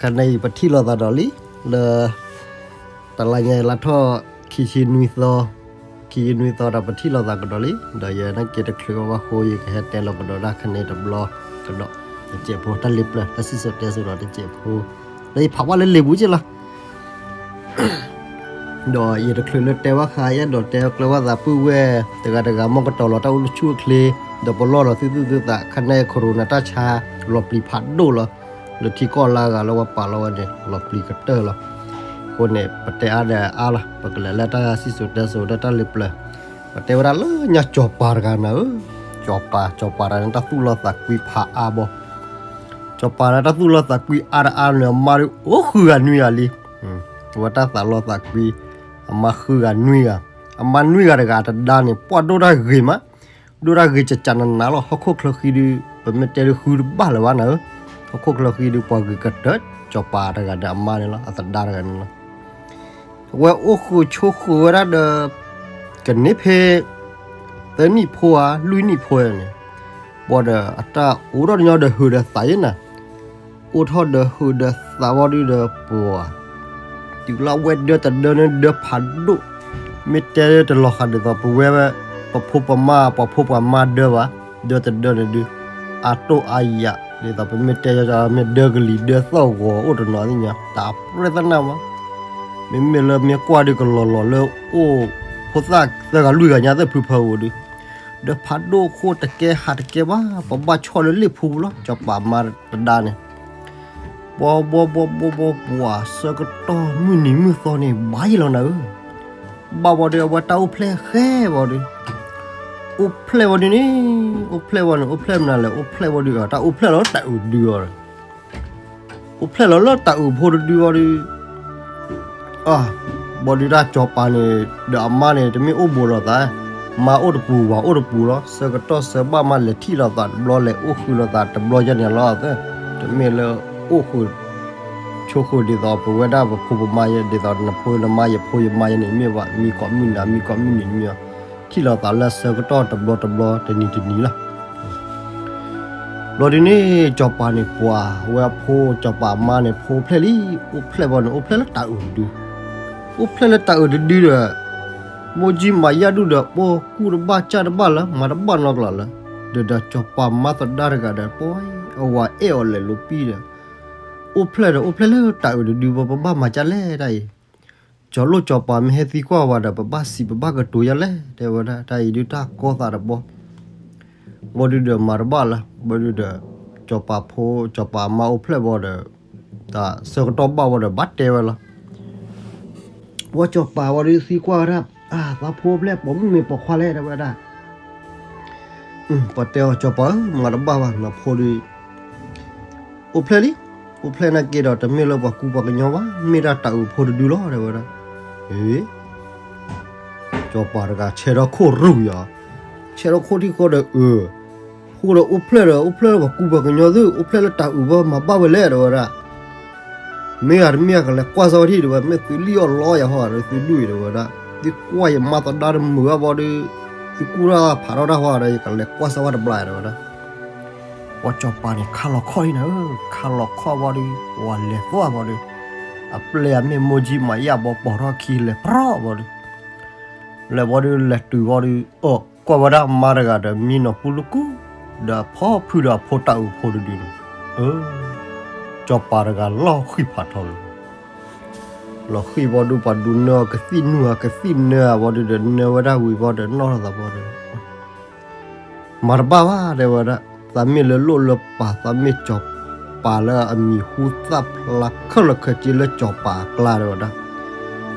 ခါန့ၣ်အံၤ ပထံၣ်လိာ်သးဒီးလံ လၢ တလါညါအံၤ လါထီၣ်ခံဆံနွံသီ, ခံဆံနွံသီဒီး ပထံၣ်လိာ်သးကဒီးလံ. ဒီးယဲနာ်က့ တချုးဘၣ်ဘၣ်အဃိ ယကဟဲတဲလီၤကဒီးဒၣ်ခါန့ၣ်တဘျီကဒီး, တစဲးဖိ တၢ်လ့ပျၢၤ တၢ်စံၣ်စိၤတဲစိၤဒီးတစဲးဖိ, လၢယဖးဝဲလၢလံာ်ပူၤက့လီၤ. ဒီးယတချုးလၢတဲဘၣ်ဃး ယအဲၣ်ဒိးတဲကျၢၤဘၣ်သးပုၢ်ဝဲၢ် တဂၤတဂၤ မ်ကတီၤလီၤတၢ်အိၣ်ဆူၣ်အိၣ်ချ့, ဒီးပလီၢ်လီၤသုသူၣ်သုသး ခါန့ၣ် corona တၢ်ဆါ လီၤပျံၤဖးဒိၣ်လီၤ. လၢထံကီၢ်လၢအဂၤလၢပှၤပာ်လီၤဝဲန့ၣ် လီၤပျံၤကတၢၢ်လီၤ. အဃိန့ၣ် ပတဲအါဒီးအါလီၤ, ပကလဲၤလၢတၢ်စံၣ်စိၤတဲစိၤဒီးတၢ်လ့ပျၢၤ, ပတဲဝဲဒၣ်လၢညါ စီၤပၤတဂၤနၤဧၢ, စီၤပၤ, စီၤပၤတဂၤန့ၣ် တၢ်သူၣ်လီၤသးကွံဖးအါဘီ စီၤပၤန့ၣ် တၢ်သူၣ်လီၤသးကွံအါတအါန့ၣ် အမါဒုးအိၣ်ဃုဂၤနွံဂၤလံ. အဝဲတၢ်သးလီၤသးကွံ, အမါဃုဂၤနွံဂၤ, အမါနွံဂၤတဂၤ အတဒါန့ၣ် ပှၤဒိၣ်တၢ်ဂ့ၤမး, ဒိၣ်တၢ်ဂ့ၤကကနနၤလီၤ. ဟီၣ်ခိၣ်ချၢဃံဒုး ပမ့ၢ်တဲဒုး ဃုတဘၣ်လၢၤဘၣ်နၤဧၢ, ဟီၣ်ခိၣ်ချၢဃံဒုး ပှၤဂ့ၤကတၢၢ် စီၤပၤတဂၤဒီးအမါန့ၣ်လီၤ, အသဒါတဂၤန့ၣ်လီၤ. အဝဲအိၣ်ဃုာ်ဆိးဃုာ်ဝဲဒၣ်ဒီး ကန့ၢ်ဖဲ သၢနံၣ်ဖိဧါ လွံၢ်နံၣ်ဖိဧါန့ၣ်, ဘၣ်ဒီးအတၢ်အိၣ်ထီၣ်ညီဒီးဟုးဒီးသးယဲနၤ, အိၣ်ထီၣ်ဒီးဟုးဒီးသးဘၣ်ဒုးဒီးပှၤ တုၤလၢအဝဲဒၢတဒၢန့ၣ် ဒၢဖးဒိၣ်, မ့ၢ်တဲတလီၤဃာ်ဒ်သိးပဝဲ ပဖိပမါ ပှၤဖိပှၤမါဒၢဘၣ်, ဒၢတဒၢန့ၣ်ဒုး အတိၢ်အါယၤ ဒ်သိးပမ့ၢ်တဲယီၤ မ့ၢ်ဒၢကလံၤဒၢသီၣ်ဂီၤအိၣ်တနီၤသ့ၣ်ညါ တၢ်ပြၢသနၢ်မး, မ့မ့ၢ်လၢမ့ၢ်ကွၢ်ဒုးကလီၤလီၤလၢအိၣ် ဖိသၣ်သၢဂၤလွံၢ်ဂၤညါသ့ၣ်ဖုဖၢဧိၤဒုး ဒၢဖးဒိၣ်အဃိတကဲဟးတကဲဘၣ် ပဘၣ်ဆီၣ်လၢလ့ၣ်ဖိပူၤလီၤ စီၤပၤမါတဒါန့ၣ် ဘီဘီဘီဘီဘီ ပှၤဆၢကတီၢ်မုၢ်နံၤမုၢ်သီန့ၣ် ဘၣ်ယဲလီၤနၤဧၢ, ဘၣ်ဘီဒုး အဝဲတၢ်အိၣ်ဖျဲၣ်ဃဲဘီဒုး, အိၣ်ဖျဲၣ်ဘီဒုးန့ၣ်, အိၣ်ဖျဲၣ်ဘီန့ၣ် အိၣ်ဖျဲၣ်မနုၤလဲၣ် အိၣ်ဖျဲၣ်ဘီဒုး တၢ်အိၣ်ဖျဲၣ်လီၤလၢတၢ်အုးဒုအီၤဒီး အိၣ်ဖျဲၣ်လီၤလၢတၢ်အုးဖိတဒုဘီဒုး အ ဘီဒုးတၢ်စီၤပၤန့ၣ် ဒီးအမါန့ၣ် တမ့ၢ်အိၣ်ဘူးလိာ်သး, မါအိၣ်တပူၤ ဝၤအိၣ်တပူၤလီၤ. ဆၢကတီၢ်ဆၢဘၣ်မး လဲၤထံၣ်လိာ်သးတဘျီ လဲၤအိၣ်ဃုာ်လိာ်သးတဘျီယဲန့ၣ်လီၤ. တမ့ၢ်လၢအိၣ်ဃုာ် ဆိးဃုာ်ဒ်သိးပဝဲဒၣ်ပဖိပမါယဲ ဒ်သိးနဖိနမါ ယဖိယမါယဲန့ၣ် မ့ၢ်ဘၣ် မံကီးမုၢ်နၤ မံကီးမုၢ်နံၤမ့ၢ်ဘၣ် ထံၣ်လိာ်သးလၢဆၢကတီၢ်တဘျီတဘျီ တနံၤတနံၤလီၤ. ဘျီဒုးန့ၣ် စီၤပၤန့ၣ် ပှၤဝဲအဖိ စီၤပၤအမါန့ၣ် ဖိအိၣ်ဖျဲၣ်လံ, အိၣ်ဖျဲၣ်ဘီန့ၣ် အိၣ်ဖျဲၣ်လၢတၢ်အုးတဒု, အိၣ်ဖျဲၣ်လၢတၢ်အုးတဒုဒီး မိၢ်ကၠံမၤယၣ်ဒုၣ်ဒီး ပှၤကူၣ်တဘၣ်ကၢ်တဘၣ်လၢ မၤတဘၣ်နီတကျးလၢၤ, ဒီးဒီးစီၤပၤမါသဒါတဂၤဒီး ပှၤအဝၤအဲၣ်အီၤလဲၤလိာ်ပံဒီး အိၣ်ဖျဲၣ်ဒီး အိၣ်ဖျဲၣ်လၢတၢ်အုးတဒုဘီ ပဘၣ်မၤကၢ်လဲၣ်တၢ်အံၤ စီၤလိၣ်စီၤပၤမ့ၢ်ဟဲသံကွၢ်ဝဲဒီး ပဘၣ်စံးပဘၣ်ကတိၤယၤလဲၣ် တဲဝဲဒၣ် တၢ်အံၤဒုးတၢ်ကီသးတဘီ, ဘီဒုးဒီးမၤတဘၣ်လၢၤ ဘီဒုးဒီး စီၤပၤဖိ စီၤပၤအမါအိၣ်ဖျဲၣ်ဘီဒီး တၢ်ဆၢကတီၢ်ဘၣ်ဝဲဒီး ဘၣ်တဲဝဲလီၤ. ဝဲစီၤပၤဝဲဒုးသံကွၢ်ဝဲဒၣ် အၢ သးဖိအိၣ်ဖျဲၣ် ပိာ်မုၣ်မ့ၢ်ပိာ်ခွါလဲၣ် တဲဝဲဒၣ် ပတဲအီၤ စီၤပၤဧၢ မၤတဘၣ်ဘၣ် နဖိဒုး အိၣ်ဖျဲၣ်လံ, အိၣ်ဖျဲၣ်နာ်က့ဒီး တမ့ၢ်လၢပှၤကူပှၤကညီဘၣ် မ့ၢ်ဒၣ်တၢ်အုးဖိတဒုလီၤ တဲဝဲဒၣ်. အ့ စီၤပၤတဂၤဆဲးထီၣ်ခိၣ်ရူၢ်ယၤ, ဆဲးထီၣ်ခိၣ်ထံၣ်ဃီဒီး အၢ ဖိဒီးအိၣ်ဖျဲၣ်ဒီး အိၣ်ဖျဲၣ်လၢပှၤကူပှၤကညီသု အိၣ်ဖျဲၣ်လၢတၢ်အုးဘီမၤဘၣ်ဝဲလဲၣ် တဲဝဲဒၣ်. မ့ၢ်ဂ့ၤတမ့ၢ်ဂ့ၤ ကလဲၤကွၢ်စၢၤဝဲထံၣ် တဲဝဲ, မ့ၢ်သုလံၣ်အီၣ်လီယၤဟီဒီး သုဒူၣ်အံၤ တဲဝဲဒၣ်, သုကွၢ်ယမါသဒါတမုာ်ဘၣ်ဘီဒီး သုကူၣ်တၢ်ဖးထီၣ်တၢ်ဟီဒီး ယကလဲၤကွၢ်စၢၤဝဲတဘျီ တဲဝဲဒၣ်. ပှၤစီၤပၤန့ၣ် ခါလီၤခီၣ်လံနၤဧၢ, ခါလီၤခီၣ်ဘီဒီး ပှၤလဲၤသွၣ်ဘီဒီး အပျဲၢ်အမ့ၢ်မိၢ်ကၠံမၤယၣ်ဘီ ပိာ်ထီၣ်ခံလဲၤပြီဘီဒီး လဲၤဘီဒီး လဲၤတုၤဘီဒီး အၢ ကွၢ်ဝဲဒၣ်မါတဂၤဒီး မံနီၤပူၤလူကူ ဒီးဖီဖုဒီးအဖိတၢ်အုးဖိတဒုန့ၣ်, အၢ စီၤပၤတဂၤလီၤဃံၣ်ဖးထီလီၤ. လီၤဃံၣ်ဘီဒီး ပှၤဒုးနၢအီၤကသံၣ်နုာ်ဧါ ကသံၣ်နၢအီၤဘီဒီး နၢဝဲဒၣ်ဝံၤဘီဒီး နီၢ်ထီၣ်သးဘီဒီး မၤတဘၣ်ဘၣ် တဲဝဲဒၣ်, သးမ့ၢ်လၢလိၣ်လၢပၢ် သးမ့ၢ်စီၤပၤလၢအမံၤဟူသၣ်ဖျါခဲလၢာ်ခဲဆ့လၢစီၤပၤအကျါ တဲဝဲဒၣ်.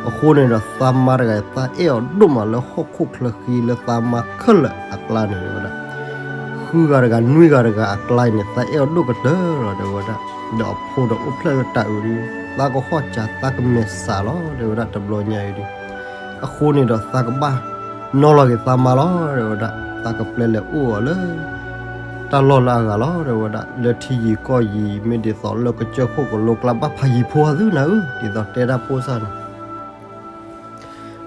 အဃိန့ၣ်ဒီး သးမါတဂၤအံၤ သးအဲၣ်အီၤဒိၣ်မးလၢဟီၣ်ခိၣ်ချၢဃံလၢသးမါခဲလၢာ်အကျါန့ၣ် တဲဝဲဒၣ်. ဃုဂၤတဂၤ နွံဂၤတဂၤအကျါအံၤန့ၣ် သးအဲၣ်အီၤဒိၣ်ကတၢၢ်လီၤ တဲဝဲဒၣ်. ဒီးအဖိဒီးအိၣ်ဖျဲၣ်လၢတၢ်အုးဒီး သးကဟီၣ်စၢၤ သးကမဲာ်ဆှးလီၤ တဲဝဲဒၣ် တဘျီညါအံၤဒီး အဃိန့ၣ်ဒီး သးကဘၣ်နီၣ်လီၤက့ၤသးမါလီၤ တဲဝဲဒၣ်. သးကပျဲလဲၤအိၣ်အီၤလၢ တၢ်လီၢ်လၢအဂၤလီၤ တဲဝဲဒၣ်. လၢထံယံၤကီၢ်ယံၤ မ့ၢ်ဒ်သိးလၢကစၢၢ်ခိၣ်ကလိကျါ ဘၣ်ဖးယံၤဖိအသုနၤဧၢ, ဒ်သိးတဲတၢ်ဖိစၢ်န့ၣ်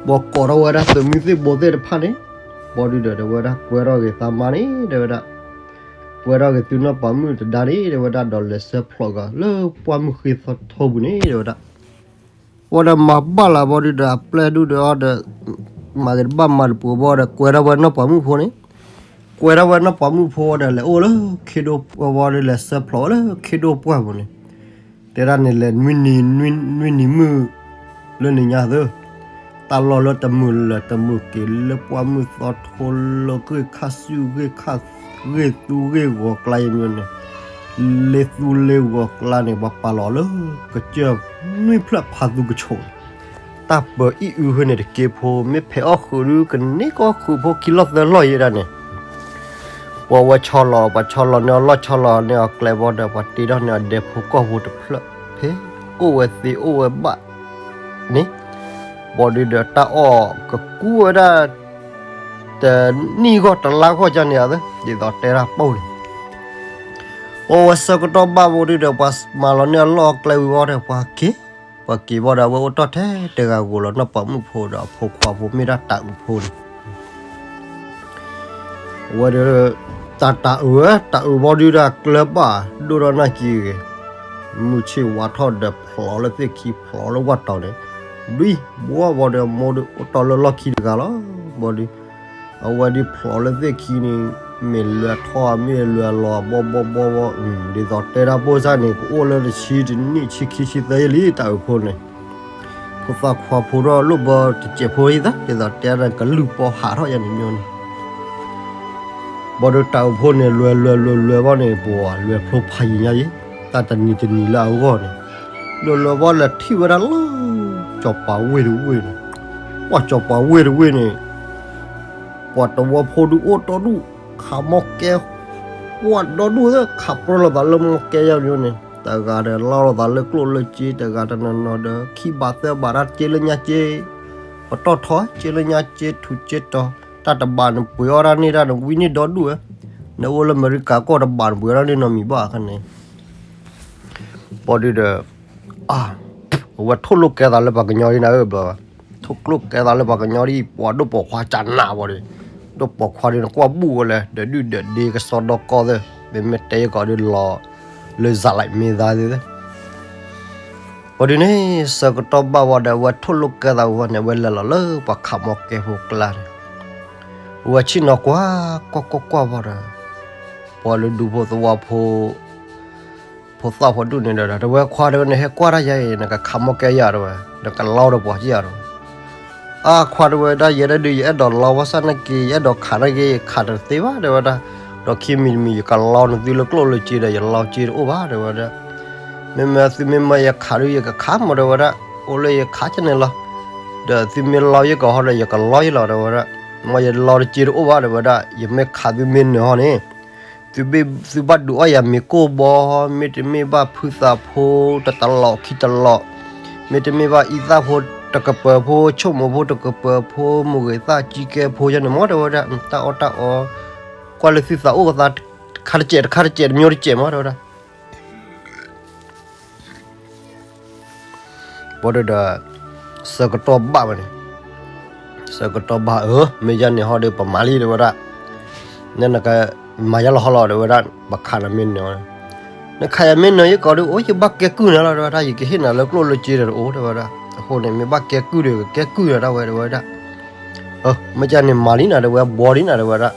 ဘီကိးထီၣ်ဝဲဒၣ်သုးမုၢ်သံၣ်ဘိသ့ၣ်တဖၣ်န့ၣ် ဘီဒုးဒီး တဲဝဲဒၣ် ကွဲထီၣ်က့ၤသးမါန့ၣ် တဲဝဲဒၣ်. ကွဲးထီၣ်က့ၤသုနီၢ်ပၤမုၣ်တဒါန့ၣ် တဲဝဲဒၣ် ဒီးလဲၤဆှၢဖျိးက့ၤလၢပှၢ်မုၢ်ဃ့သီထိပူၤန့ၣ် တဲဝဲဒၣ်. ဝံၤဒီးမၤဘၣ်လၢဘီဒုဒီး အပျဲၢ်ဒုဒီးအီၤဒီး မၤတဘၣ်မၤတပူၤဘီဒီး ကွဲးထီၣ်ဝဲနီၢ်ပၤမုၣ်ဖိန့ၣ်, ကွဲးထီၣ်ဝဲနီၢ်ပၤမုၣ်ဖိဒီး လဲၤအိၣ်လၢခ့ဒိၣ်ဝံၤဒီး လဲၤဆှၢဖျိးဝဲလၢခ့ဒိၣ်ပှၢ်ပူၤန့ၣ်, တဲဒၣ်န့ၣ်လဲၤ နွံနံၤမုၢ်လၢနံၤညါသၢ တၢ်လီၢ်လၢတမုာ်လၢၤတမုာ်က့ၤ လၢပှၢ်မုၢ်သီထိလၢဂ့ၢ်ခါဆူၣ်ဂ့ၢ်ခါ ဂ့ၢ်သူဂ့ၢ်ဂီၤကျါယမီန့ၣ်, လ့သူလ့ဂီၤကျါန့ၣ် ပှၤပာ်လီၤလၢကစၢၢ်နွံဖျၢၣ်ဖးသူကဆိးန့ၣ်, တၢ်ပၢၤအံၣ်အုဟဲန့ၣ်တက့ဖိ မ့ၢ်ဖဲးအီၣ်ဃုာ်ဒုကန့ၢ်ကအီၣ်ဃုာ်ဖိခံလီၢ်သၢလီၢ်ယဲဒၣ်န့ၣ် ပှၤဝဲဆီလီၤ ပှၤဆီလီၤန့ၢ်အီၤလီၢ်ဆီလီၤန့ၢ်အီၤကျဲဘီဒီး ပှၤတ့ထီၣ်န့ၢ်အီၤဒဲဖိကီၢ်ဖိတဖျၢၣ် ဖဲအိၣ်ဝဲသ့အိၣ်ဝဲဘၣ်န့ၣ်, ဘီဒုဒီးတၢ်အီၣ်ကကူဝဲဒၣ် တနံၣ်ဂီၢ်တလါဂီၢ်ကန့ၣ်ဧါသၢ ဒ်သိးတဲတၢ်ပီၣ်န့ၣ် အဝဲဆၢကတီၢ်ဘၣ်ဘီဒုဒီး ပှၤမၤလီၤန့ၢ်အလီၢ်အကျဲဝံၤဝီဒီး ပှၤက့ၤ, ပှၤက့ၤဘီဒီး အဝဲအိၣ်တီၢ်ထဲတဂၤဂီၤလီၤ နီၢ်ပၤမုၣ်ဖိဒီးအဖိခွါဖိမ့ၢ်ဒၣ်တၤအုးဖိန့ၣ် အဝဲဒီး တၢ်တၤအုးဧၢ တၤအုးဘီဒုဒီးကျၢၤဘၣ် ဒိၣ်ထီၣ်နၢ်ကံဂ့ၤ, မုၢ်ဆ့ၣ်ဝါထီၣ်ဒီးဖျိးလၢသ့ၣ်ခံ ဖျိးလၢဝၢ်တီၤန့ၣ်, ဒွံဘှီဘီဒီး မိၢ်ဒုအိၣ်တီၢ်လၢလီၢ်ခံတဂၤလီၤ ဘီဒု အဝဲဒုးဖျိးလၢသ့ၣ်ခံန့ၣ် မ့ၢ်လွဲၤထီၣ် မ့ၢ်လွဲၤလီၤ ဘီဘီဘီဘီ, ဒ်သိးတဲတၢ်ပိၢ်စၢ်န့ၣ် ကအိၣ်လၢတဆံတနံၣ် ဆံခံ ဆံသၢယဲၢ်လံ တၤအုးဖိန့ၣ်, ဖိသၣ်ခွါဖိထီၣ်လိၣ်ဘီတစဲးဖိအံၤသၢ ဒ်သိးတဲဒၣ်ကလုၢ်ပီဟးထီၣ်ယါန့ၣ်မီန့ၣ် ဘီဒုးတၤအုးဖိန့ၣ် လွဲၤလွဲၤလွဲၤလွဲၤဘီန့ၣ် ပှၤလွဲၤဖျိဖးယံၤညါယဲ, တၢ်တနံၤတနံၤလၢအဂီၢ်န့ၣ်, လွဲၤလွဲၤဘီလဲၤထံၣ်ဝဲဒၣ်လၢ ကၠီၤပၤဝ့ၢ်တဝ့ၢ်န့ၣ်, ပှၤကၠီၤပၤဝ့ၢ်တဝ့ၢ်န့ၣ် ပှၤတဝီဖိဒုးအိၣ်တီဒူၣ် ခးမီၢ်ကဲ ပှၤဒီဒူၣ်သၢ ခးပြၢလိာ်သးလၢမီၢ်ကဲယါန့ၣ်, တဂၤဒီးလီလိာ်သးလၢကျိၣ်လၢစ့ တဂၤတနီၤနီၤဒီး ခံဘးသၢဘးတၢ်စ့လၢညါစ့, ပတီၢ်ထီ စ့လၢညါစ့ ထူးစ့တီၤ, တၢ်တဘးန့ၣ်ပှ့ၤအီၣ်တၢ်န့ၢ်တၢ်န့ၣ် ဝံန့ၢ်ဒီဒူၣ်ဝဲ, နအိၣ်လၢအမဲရကၤကီၢ်တဘးန့ၣ်ပှ့ၤအီၣ်တၢ်န့ၢ်နီတမံၤဘၣ်အခါန့ၣ် ဘီဒုဒီး အဝဲထိၣ်လိာ်ကဲသးလၢပှၤကညီဒ်နၤဧၢဘျီ, ထိၣ်လိာ်ကဲသးလၢပှၤကညီဒ် ပှၤဒိၣ်ပိာ်ခွါကနးဘီဒီး, ဒိၣ်ပိာ်ခွါဒ်နကွၢ်ဘူၣ်ဝဲလဲၣ် ဒီးဒုၣ်ဒီးဒ့ကစီဒီကီၢ်သ့ၣ်, မ့မ့ၢ်တဲယကီးဒုးလီၤ လၢဇာတ်လိုက်မင်းသားသ့ၣ်သ့ၣ် ဘီဒုန့ၣ် ဆၢကတီၢ်ဘၣ်ဝဲဒီး အဝဲထိၣ်လိာ်ကဲသးဝဲန့ၣ် အဝဲလဲၤလီၤလၢပှၤခးမီၢ်ကဲဖိကျါန့ၣ်, အဝဲဆ့ၣ်နီၤကွၢ် ကွၢ်ကွၢ်ကွၢ်ဘီဒီး ပှၤလၢဒူဖိသဝီဖိ ဖိသၣ်ဖိဒူၣ်န့ၣ်ဒီး တဝဲခွါတဝဲန့ၣ် ဟဲကွၢ်တၢ်ယၤအံၤ နကခးမီၢ်ကဲယၤတဝဲ, နကလီတပှၤကယၤတဝဲ, အါခွါတဝဲဒၣ် ယဲဒၣ်ဒုး ယအဲၣ်ဒိးလီဘၣ်ဆၣ်နာ်က့ ယအဲၣ်ဒိးခးနာ်က့ ယခးတသ့ဘၣ်တဝဲဒၣ်, ဒီးခံမံၤတမံၤ ယကလီနသုလၢကျိၣ်လၢစ့ဒီး ယလီစ့တအိၣ်ဘၣ်တဝဲဒၣ်, မ့မ့ၢ်သုမ့ၢ်မၢယခးဒုး ယကခးမၢတဝဲဒၣ်, အိၣ်လၢယခးကန့ၣ်လီၤ, ဒီးသုမ့ၢ်လီယကဟီဒီး ယကလီယလီၤတဝဲဒၣ်, မ့ၢ်ယလီတစ့တအိၣ်ဘၣ်တဝဲဒၣ်, ယမ့ၢ်ခးသုမ့ၢ်နၢၤဟီန့ၣ် သုဘၣ်ဒုးအီၣ်ယၤမ့ၤကိၢ်ဘီ, မ့တမ့ၢ်ဘၣ်ဖုသးဖိ တတလီးခံတလီး, မ့တမ့ၢ်ဘၣ်အံသၣ်ဖိတကပၤဖိ ဆိကမိၣ်ဖိတကပၤဖိ မိၢ်ဂ့ၤသၣ်ကံကဲဖိယါန့ၣ်မ့ၢ်တဝဲဒၣ်, တၢ်အီၣ်တၢ်အီ, ကွၢ်လၢသုသးအိၣ်ကသး တခါတစဲး တခါတစဲး တမျိုးတစဲးမ့ၢ်တဝဲဒၣ် ဘီဒုဒီး ဆၢကတီၢ်ဘၣ်ဝဲန့ၣ်, ဆၢကတီၢ်ဘၣ်အၢ မ့ၢ်ယါန့ၣ်ဟီဒီး ပမၤလံတဝဲဒၣ်, နနကမၤယါလီၤဟီလီၤတဝဲဒၣ်, ပခးနၤမ့ၢ်နၢၤ, နခးယၤမ့ၢ်နၢၤယကီးဒုး အိၣ်ယဘၣ်ကဲကုၢ်နၤလီၤတဝဲဒၣ်, ယကဟ့ၣ်နၤလၢကျိၣ်လၢစ့ဒီးတအိၣ်တဝဲဒၣ်, အဃိန့ၣ် မ့ၢ်ဘၣ်ကဲကုၢ်ဒီး ကကဲကုၢ်နၤဒၣ်ဝဲတဝဲဒၣ် မ့ၢ်ယါန့ၣ်မၤလံနၤတဝဲ ဘီလံနၤတဝဲဒၣ်,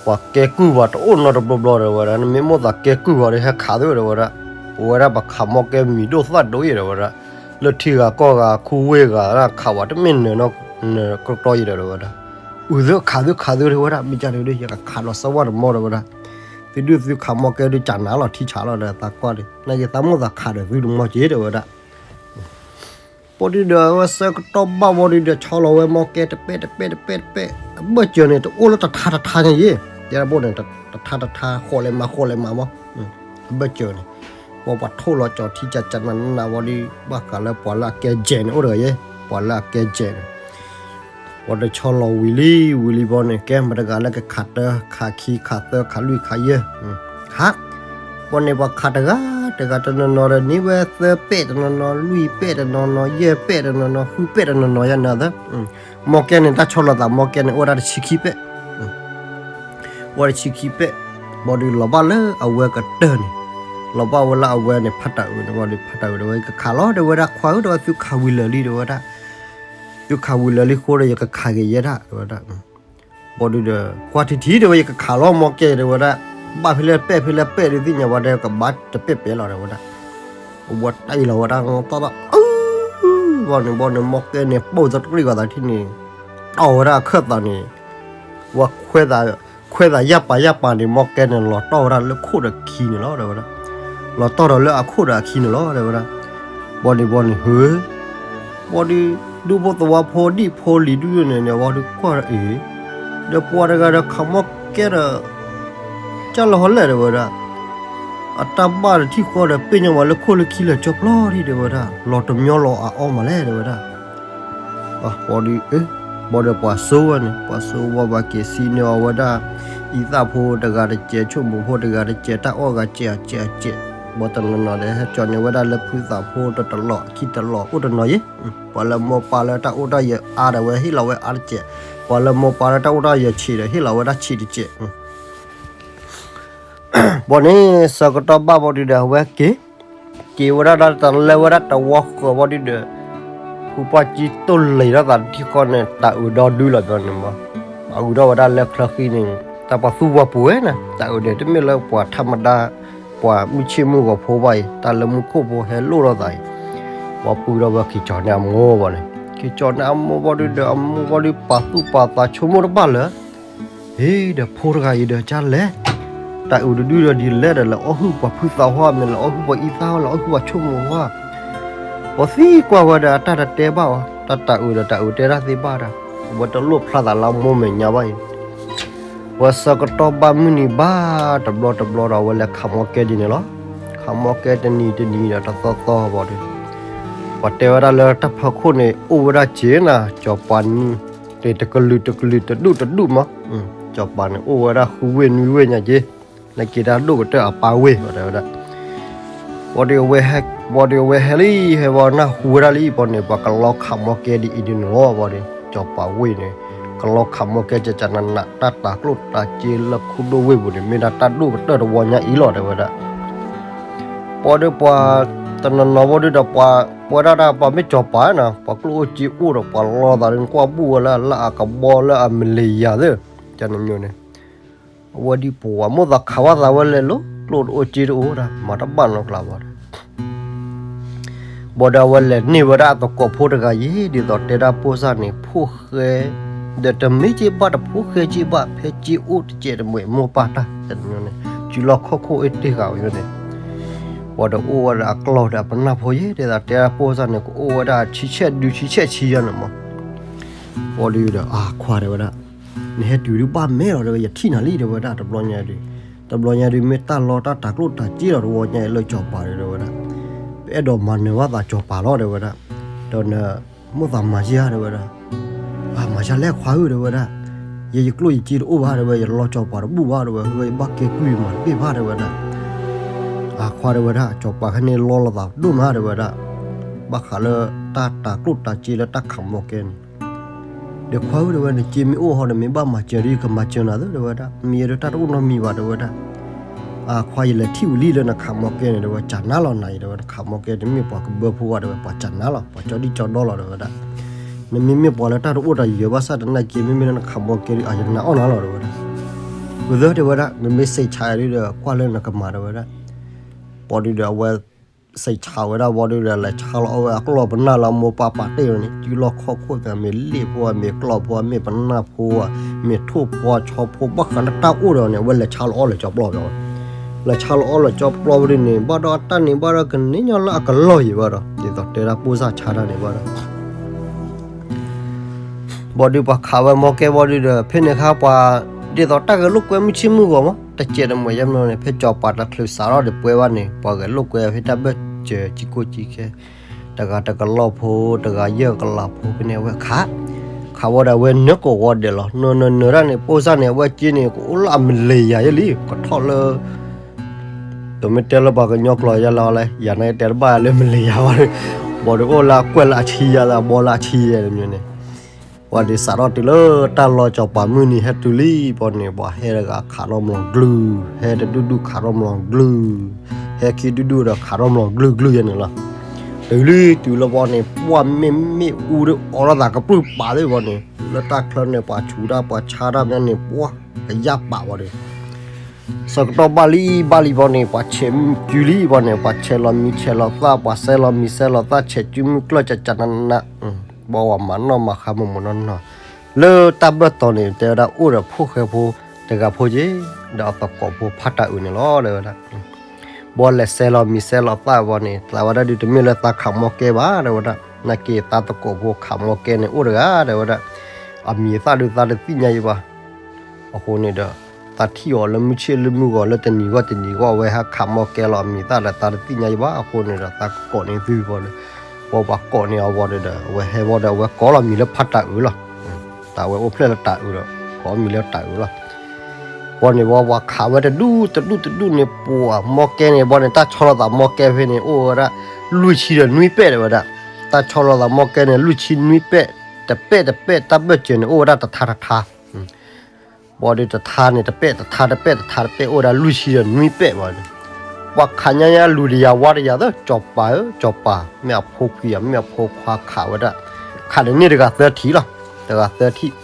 ပှၤကဲကုၢ်ပှၤတအိၣ်နီတဘျီဘျီတဝဲဒၣ်, နမ့ၢ်မိၣ်သးကဲကုၢ်ပှၤဒီး ဟဲခးသုတဝဲဒၣ်, ပဝဲဒၣ်ပှၤခးမီၢ်ကဲမံၤဒိၣ်သၣ်ဒိၣ်အံၤတဝဲဒၣ်, လၢထံဂၤကီၢ်ဂၤခူဝ့ၢ်ဂၤ ခးဝဲတမ့ၢ်နၢၤနီၢ် နၢၤကတီၢ်အံၤဒီးတဝဲဒၣ်, အုးသုခးသုခးသုတဝဲဒၣ်, မ့ၢ်ယါန့ၣ်ဒုး ယကခးလီၤစၢဝါတမီၢ်တဝဲဒၣ်, သုဒုးသုခးမီၢ်ကဲဒုး ကနၤလီၤထံဆးလီၤဒီးသးကွၢ်ဒီး နာ်က့သးမိၣ်သးခးဒီးသုတမီၢ်က့တဝဲဒၣ် ဘီဒုဒီး အဝဲဆၢကတီၢ်ဘၣ်ဘီဒုဒီး ဆီလီၤဝဲမီၢ်ကဲတပဲၢ်တပဲၢ်တပဲၢ်တပဲၢ်, အဘၢၣ်စၢၤန့ၣ် တအိၣ်လၢတထါတထါညါယဲ, ယဲဒၣ်ဘိန့ၣ် တထါတထါ ဃိးလဲၤမၤဃိးလဲၤမၤမီၢ်, အဘၢၣ်စၢၤန့ၣ်, ပှၤပှၤထိၣ်လီၤကၠီၤထံကၠးကၠးနးနးဘီဒု ဘၣ်ဃးလၢပှၤလၢအကဲကဲန့ၣ် အိၣ်တဂၤယဲ, ပှၤလၢအကဲကဲန့ၣ် ပှၤတဆီလီၤဝံၤလံ ဝံၤလံဘီန့ၣ် ကဲမတၤတဂၤလၢကခးတၢ ခးခံ ခးသၢ ခးလွံၢ် ခးယဲၢ်, ခး, ပှၤန့ၣ်ပှၤခးတဂၤ တဂၤတနီၤနီၤဒီး န့ၢ်ဝဲသၢပဲၢ်တနီၤနီၤ လွံၢ်ပဲၢ်တနီၤနီၤ ယဲၢ်ပဲၢ်တနီၤနီၤ ဃုပဲၢ်တနီၤနီၤယဲၢ်နီၤသၢ, မီၢ်ကဲန့ၣ် တၢ်ဆီလီၤသးမီၢ်ကဲန့ၣ် အိၣ်ဝဲဒၣ်တဆံခံပဲၢ်, အိၣ်ဝဲဒၣ်တဆံခံပဲၢ် ဘၣ်ဒီးလီၤဘၣ်လၢအဝဲကတၢၢ်န့ၣ်, လီၤဘၣ်ဝဲလၢအဝဲန့ၣ် ဖးတၢ်အုးန့ၣ် ဘၣ်ဒီးဖးတၢ်အုးဒီးဝဲ ယကခးလီၤ တဲဝဲဒၣ် ခွါဧၢ တဲဝဲ သုခးဝံၤလၢာ်လံ တဲဝဲဒၣ်, သုခးဝံၤလၢာ်လံဃိဒီး ယကခးက့ၤယဲဒၣ် တဲဝဲဒၣ်. ဘၣ်ဒီး ကွၢ်ထံထံ တဲဝဲ ယကခးလီၤ မီကဲ တဲဝဲဒၣ်, ဘၣ်ဖဲလဲၣ်ပဲာ်ဖဲလဲၣ်ပဲာ်ဒုးသ့ၣ်ညါဘၣ်ဒီး ကဘၣ်တပဲာ်ပဲာ်လီၤ တဲဝဲဒၣ်. အဝဲတၢ်အံၤလီၤဝဲဒၣ် တီၢ်ဘၣ် အၢ ဘၣ်န့ၣ် ဘၣ်န့ၣ် မီကဲန့ၣ် ပိၢ်သတရံၣ်ဂီၤသးထံၣ်န့ၣ် တီၢ်ဝဲဒၣ်အခၢၣ်သးန့ၣ် ဝဲခွဲးသးယၢ်ပာ်ယၢ်ပာ်န့ၣ် မီကဲန့ၣ် လီၤတီၢ်ဝဲဒၣ်လၢခိၣ်ဒီးခံန့ၣ်လီၤ တဲဝဲဒၣ်. လီၤတီၢ်ဒီးလၢအခိၣ်ဒီးအခံန့ၣ်လီၤ တဲဝဲဒၣ်. ဘၣ်ဒီး ဘၣ်န့ၣ် ဟၢ ဘၣ်ဒီး ဒူၣ်ဖိသဝီဖိဒံၣ်ဖိလံၤဒုန့ၣ်န့ၣ် ဘၣ်ဒီးကွၢ်အံၤ ဒီးပှၤတဂၤဒီးခးမီကဲဒီး ကၢ်လၢဟီလဲၣ် တဲဝဲဒၣ်. အတၢ်ဘၣ်ဒီးထံၣ်ဃီဒီး ပ့ၢ်ညီဝဲလၢခိၣ်လၢခံလၢာ်ကၠီပျီဒံး တဲဝဲဒၣ်, လီၤတမံၤလီၤအအီၣ်မးလဲၣ် တဲဝဲဒၣ်. ဘၣ်ဒီး ဘၣ်ဒီးပှၤစိဝဲန့ၣ် ပှၤစိဝဲဘၣ်က့ၤစံးန့ၢ်အီၤဝဲဒၣ် အံသၣ်ဖိတဂၤတစဲး ဆိကမိၣ်ဖိတဂၤတစဲး တၢ်အီၣ်ဂၤစဲးအစဲးအစဲး, ဘၣ်တနီၤနီၤဒီး ဟဲကၠီန့ၢ်ဝဲဒၣ်လၢဖုသးဖိတတလီၢ်ခံတလီၢ် အိၣ်တနီၤယဲ ပှၤလၢမိၢ်ပၢ်လၢတၢ်အိၣ်တၢ်ယၢၤအါဒီးဝဲ ဟ့ၣ်လီၤဝဲအါတစဲး, ပှၤလၢမိၢ်ပၢ်လၢတၢ်အိၣ်တၢ်ယၢၤဆံးဒီး ဟ့ၣ်လီၤဝဲဒၣ်ဆံးတစဲး. ဘၣ်န့ၣ် ဆၢကတီၢ်ဘၣ်ဘၣ်ဒီး အဝဲက့ၤ က့ၤဝဲဒၣ်ဒီးတၢ်လၢဝဲဒၣ်တဝီဃၢၤဘၣ်ဒီး ဖုပှၢ်ကံတိၢ်လံၤထီၣ်သးထံဃီန့ၣ် တၢ်အုးဒီဒုလီၤဘၣ်န့ၣ်မး, အုးထီၣ်ဝဲဒၣ်လၢချၢဃံန့ၣ် တၢ်ပှၤသူဝီပူၤဝဲန့ၣ် တၢ်အုးန့ၣ် တမ့ၢ်လၢပှၤထးမတၤ ပှၤမုၢ်ဆ့ၣ်မုၢ်ဂီၤဖိဘၣ်အံၤ တၢ်လၢမူခိၣ်ဖိဟဲလိၣ်ထီၣ်သးအံၤ, ပှၤပုၢ်ထီၣ်ဝဲက့ၤကၠီန့ၢ်အမိၢ်ဘၣ်န့ၣ် က့ၤကၠီန့ၢ်အမိၢ်ဘၣ်ဒီး အမိၢ်ဘၣ်ဒီးပာ်သူၣ်ပာ်သးဆိကမိၣ်တဘၣ်လၢ ဟ့ၣ်ဒီးဖိတဂၤအံၤဒီးကလဲၣ်, တၢ်အုးတဒုဒီးဒ်လဲၣ်ဒီး လဲၤအီၣ်ဟုၣ်ပှၤဖုသးဟီ မ့ၢ်လဲၤအီၣ်ဟုၣ်ပှၤအံသၣ်ဟီ လဲၤအီၣ်ဟုၣ်ပှၤဆိကမိၣ်ဟီ, ပှၤသံကွၢ်ဝဲဒီးအတၢ်တတဲဘၣ်အီၤ တၢ်တၢ်အုးဒီးတၢ်အုးတဲတၢ်သ့ဘၣ်ဒီး အဝဲတလိၣ်ဖျါသးလၢအမိၢ်မဲာ်ညါဘၣ်အံၤ, ပှၤဆၢကတီၢ်ဘၣ်မုၢ်နံၤဘၣ်တဘျီတဘျီဒီး အဝဲလဲၤခးမီကဲဒ်န့ၣ်လီၤ. ခးမီကဲတနံၤတနံၤဒီးတသီသီဘၣ်ဒီး ပှၤတဲဝဲဒၣ်လၢတၢ်ဖီခိၣ်န့ၣ် အိၣ်ဝဲဒၣ်စ့ၢ်နၤ ကၠီၤပၤန့ၣ် တကလုာ်တကလုာ်တဒူၣ်တဒူၣ်မး, ကၠီၤပၤန့ၣ် အိၣ်ဝဲဒၣ်ဃုဝ့ၢ်နွံဝ့ၢ်ညါက့, နက့ၤတၢ်ဒိၣ်ကတၢၢ်အပၢ်ဝ့ၢ် တဲဝဲဒၣ်. ဘၣ်ဒီး ဘၣ်ဒီးအဝဲဟဲလံ ဟဲဝဲနၢ်ဟူဝဲဒၣ်လံ ဘၣ်န့ၣ် ပှၤကလီခးမီကဲဒ်အံၤဒ်န့ၣ်လီၤ ဘၣ်ဒီး ကၠီၤပၤဝ့ၢ်န့ၣ် ကလီခးမီကဲကကနးနး တၢ်တၤကျိၣ်တၤစ့လၢခိၣ်ဒိၣ်ဝ့ၢ်ပူၤန့ၣ် မ့ၢ်ဒၣ်တၢ်ဒိၣ်ကတၢၢ်တဝီညါအံၤလီၤ တဲဝဲဒၣ်. ဘၣ်ဒီးပှၤတနီၤနီၤဘၣ်ဒီး ပှၤဝဲဒၣ်ဒၣ်ပှၤမ့ၢ်ကၠီၤပၤနၤ ပှၤကျိၣ်အိၣ်စ့အိၣ်ဒီး ပှၤလီသးဒီး နကွၢ်ဘူၣ်ဝဲလၢအလၢအကဘီလၢအမလ့ၤယၤသ့ၣ် ကန့ၣ်မ့ၢ်န့ၣ် အဝဲဒ်ပှၤမိၣ်သးခးဘၣ်သးဝဲလဲၤလိၤ ကျိၣ်တအိၣ်စ့တအိၣ်ဒၣ် မၤတဘၣ်နီတကျါဘၣ်ဒီး ဘၣ်ဒီးအဝဲလဲၤန့ၢ်ဝဲဒၣ်အသကိးဖိတဂၤယဲ ဒ်သိးတဲဒၣ်ပိၢ်စၢ်န့ၣ် ဖိၣ်ဃဲ ဒီးတမ့ၢ်က့ဘၣ်တဖိၣ်ဃဲက့ဘၣ် ဖဲက့အိၣ်တစဲးတမှဲးမိၢ်ပၢ်တၢ် ကန့ၣ်မ့ၢ်န့ၣ် စုလီၢ်ခီၣ်ခိၣ်အ့ၣ်တ့ၢ်ဃာ်ဝဲန့ၣ် ဘၣ်ဒီးအိၣ်ဝဲဒၣ်အကျီၢ်ဒီးအပနၢ်ဖိယဲ ဒ်သိးတဲဒၣ်ပိၢ်စၢ်န့ၣ် ကအိၣ်ဝဲဒၣ်ဆံဆဲၣ်ဒုဆံဆဲၣ်ဆံယဲန့ၣ်မး ဘၣ်ဒီး အခွါတဲဝဲဒၣ် နဟဲတုၤဒုးဘၣ်မဲာ်လီၤ တဲဝဲ ယထံၣ်နၤလံ တဲဝဲဒၣ် တဘျီညါဒုး တဘျီညါဒုး မ့ၢ်တၢ်လီတၢ်တၤကျိၣ်တၤစ့လီၤ တဝီညါအံၤလၢကၠီၤပၤဒီး တဲဝဲဒၣ် ပအဲၣ်ဒိးမၤနၢၤဘၣ်သးကၠီၤပၤလီၤ တဲဝဲဒၣ် ဒီးနမိၣ်သးမၤယါ တဲဝဲဒၣ် အမၤယါလဲၣ်ခွါဧၢ တဲဝဲဒၣ် ယဲယကျိၣ်ယစ့တအိၣ်ဘၣ် တဲဝဲ ယလီကၠီၤပၤတဘူၣ်ဘၣ် တဲဝဲ ယဘၣ်ကဲကုၢ်ယမၤတဘၣ် တဲဝဲဒၣ် အခွါတဲဝဲဒၣ် ကၠီၤပၤခဲန့ၣ်လီလိာ်သးဒိၣ်မး တဲဝဲဒၣ် ဘၣ်ဃးလၢတၢ်တၤကျိၣ်တၤစ့လၢတၢ်ခးမီကဲန့ၣ် ဒီးခွါဧၢ တဲဝဲ နစ့မ့ၢ်အိၣ်ဟီဒီး မ့ၢ်ဘၣ်မၤစၢၤဒီး ယကမၤစၢၤနၤသ့ တဲဝဲဒၣ် မ့ၢ်ယဲဒၣ်တၢ်တအိၣ်နီတမံၤဘၣ် တဲဝဲဒၣ် အခွါ ယလဲၤထံၣ်ဝံၤလံလၢနခးမီကဲန့ၣ် တဲဝဲ ကနၤလီၤနၤအံၤ တဲဝဲ နခးမီကဲတမ့ၢ်ပှၤကဘၢဖိဘၣ် တဲဝဲ ပှၤကနၤလီၤ ပှၤကၠီဒံၣ်ကၠီဒီလီၤ တဲဝဲဒၣ် နမ့မ့ၢ်ပှၤလၢတၢ်တအိၣ်တၢ်ယၢၤဘၣ်ဆၣ်သနာ်က့ မ့မ့ၢ်လၢနခးမီကဲဒီး အယနၤအီၣ်နၤလီၤ တဲဝဲဒၣ် ဝံၤသၢ တဲဝဲဒၣ် နမ့ၢ်စံးဆါအံၤဒီး ကွၢ်လၢနကမၤ တဲဝဲဒၣ် ဘၣ်ဒီး အဝဲ စံးဆါဝဲဒၣ် ဘၣ်ဒီး လဲၤဆါလီၤအီၣ်ဝဲအကျီၢ်ပနၢ်လၢအမိၢ်ပၢ်ပာ်တ့ၢ်ဝဲန့ၣ် စုလီၢ်ခီၣ်ခိၣ်သး မ့ၢ်လ့ၣ်ဖိ မ့ၢ်ကျီၢ်ဖိ မ့ၢ်ပနၢ်ဖိ မ့ၢ်ထိၣ်ဖိဆီဖိ ဘၣ်ဃးလၢတၢ်အိၣ်ဒီးန့ၣ် အဝဲလဲၤဆါလီၤအီၣ်လၢကၠီပျီဝဲ လဲၤဆါလီၤအီၣ်လၢကၠီပျီဝဲဒ်န့ၣ် ဘၣ်ဒီးအတၢ်န့ၣ် ဘၣ်ဒီးကန့ၢ်ညီလၢအကလီၢ်ယံၤဘၣ်ဒီး ဒ်သိးတဲဒၣ်ပိၢ်စၢ်ဆါတၢ်န့ၣ်ဘၣ်ဒီး ဘၣ်ဒီးပှၤခးဝဲမီကဲဘၣ်ဒီး ဖဲန့ၣ်အခါပှၤ ဒ်သိးတၢ်ဂဲၤလိာ်ကွဲမုၢ်ဆ့ၣ်မုၢ်ဂီၤမး တစဲးတမှဲးယဲမးန့ၣ် ဖဲကၠီၤပၤတချုးစးထီၣ်ဒီးပှဲၤဘၣ်န့ၣ် ပှၤဂဲၤလိာ်ကွဲဖဲတၢ်ဘၢၣ်စၢၤ ကံကိၣ်ကံခဲ တဂၤတကလီၢ်ဖိ တဂၤယဲၢ်ကလးဖိ ဖဲန့ၣ်အဝဲခး ခးဝဲဒီးအဝဲနၢၤကိးဂီၤဒဲးလီၤ နၢၤနၢၤနၢၤတၢ်န့ၣ် ပိၢ်စၢ်န့ၣ် အဝဲက့န့ၣ် ကအိၣ်လၢအမလ့ၤယၤယဲလံ ကထီၣ်လၢ တမ့ၢ်တဲလၢပှၤကညီကျိာ်ယဲလီၤလဲၣ် ယၤန့ၣ်တဲတဘၣ်လၢမလ့ၤယၤဘၣ်န့ၣ် ဘၣ်ဒီးအိၣ်လၢအကွဲၢ်လၢအဆံယဲလၢအဘီလၢအဆံယဲန့ၣ်န့ၣ် ပှၤဒုးစးထီၣ်တုၤလၢတၢ်လီၢ် စီၤပၤမုၢ်နံၤဟဲတုၤလံဘီန့ၣ် ပှၤဟဲတဂၤခးထီၣ်မျိာ်ကလုၢ်, ဟဲတဒူၣ်ဒူၣ်ခးထီၣ်မျိာ်ကလုၢ်, ဟဲခံဒူၣ်ဒူၣ်ဒီးခးထီၣ်မျိာ်ကလုၢ်ကလုၢ်ယဲန့ၣ်လီၤ. တုၤလံတုၤလၢဘီန့ၣ် ပှၤမ့ၢ်မ့ၣ်အူဒီးအိးထီၣ်သးကပြုၢ်ပာ်သ့ၣ်ဘီန့ၣ် လၢတၢ်ချၢန့ၣ် ပှၤဆူးတၢ်ပှၤဆါတၢ်မ့ၢ်န့ၣ် ပှၤကယၢ်ပာ်ဝဲဒီး ဆၢကတီၢ်ဘၣ်လံဘၣ်လံဘီန့ၣ် ပှၤဆဲးမုၢ်ကုလံဘီန့ၣ် ပှၤဆဲးလီၤမံၤဆဲးလီၤသၣ် ပှၤဆဲးလီၤမံၤဆဲးလီၤသၣ် ဆဲးကုမုၢ်ကျၢၢ်ကကနန ဘီဝဲမၤနီၣ်မၤဃါမိၢ်မိၢ်နီၢ်နီၢ် လၢတၢ်ဘၢၣ်တီၤန့ၣ် တဲဝဲဒၣ်အိၣ်ဒီးဖိၣ်ဃဲဖိတဂၤဖိက့ၤ ဒီးအသကိးဖိဖးတၢ်အုးန့ၣ်လီၤ တဲဝဲဒၣ် ဘီလဲၤဆဲးလီၤမံၤဆဲးလီၤသၣ်ဘီန့ၣ် သးဝဲဒၣ်ဒုးတမ့ၢ်လၢသးခးမီၢ်ကဲဘၣ် တဲဝဲဒၣ် နာ်က့သးသကိးဖိခးမီၢ်ကဲန့ၣ်အိၣ်တဂၤ တဲဝဲဒၣ် အမံၤသၣ်ဒုးသးတသ့ၣ်ညါယံၤဘၣ် အဃိန့ၣ်ဒီး သးထံၣ်အီၤလၢမုၢ်ဆ့ၣ်လၢမုၢ်ဂီၤလၢတနံၤဂီၢ်တနံၤဂီၢ် အဝဲဟဲခးမီၢ်ကဲလီၤအမံၤသၣ်ဒီးသးတသ့ၣ်ညါယံၤဘၣ် အဃိန့ၣ်ဒီးသးကကိးန့ၢ်သုဘီဒီး ဘီပှၤကိးန့ၢ်အီၤဘီဒီး အဝဲဟဲဘီဒီး အဝဲကိးလီၤမံၤလၢဖးတၢ်အုးလီၤ. တၢ်ဝဲအိၣ်ဖျဲၣ်လၢတၢ်အုးဒီး ကိးမံၤလၢတၢ်အုးလီၤ. ဘီန့ၣ်ဘီပှၤခးဝဲတဒူၣ်တဒူၣ်တဒူၣ်န့ၣ် ပှၤမီၢ်ကဲန့ၣ်ဘီန့ၣ် တၢ်ဆီလီၤသးမီၢ်ကဲဖဲန့ၣ် အိၣ်ဝဲဒၣ် လွံၢ်ဆံဒီးနွံပဲၣ်တဲဝဲဒၣ်. တၢ်ဆီလီၤသးမီၢ်ကဲန့ၣ် လွံၢ်ဆံနွံပဲၣ်, တပဲၣ်တပဲၣ် တၢ်ဘၢၣ်စၢၤန့ၣ် အိၣ်ဝဲဒၣ်တထါတထါ ဘီဒုးတထါန့ၣ် တပဲၣ်တထါ တပဲၣ်တထါ တပဲၣ် အိၣ်ဝဲဒၣ်လွံၢ်ဆံဒီးနွံပဲၣ်ဘီဒုး ပှၤခးညါညါလူၤတယၤဝါတယၤသၢ စီၤပၤဧၢ စီၤပၤ မ့ၢ်အဖိခွါ မ့ၢ်အဖိခွါခးဝဲဒၣ် ခးန့ၢ်တဂၤသၢထံၣ်လီၤ. တဂၤသၢထံၣ်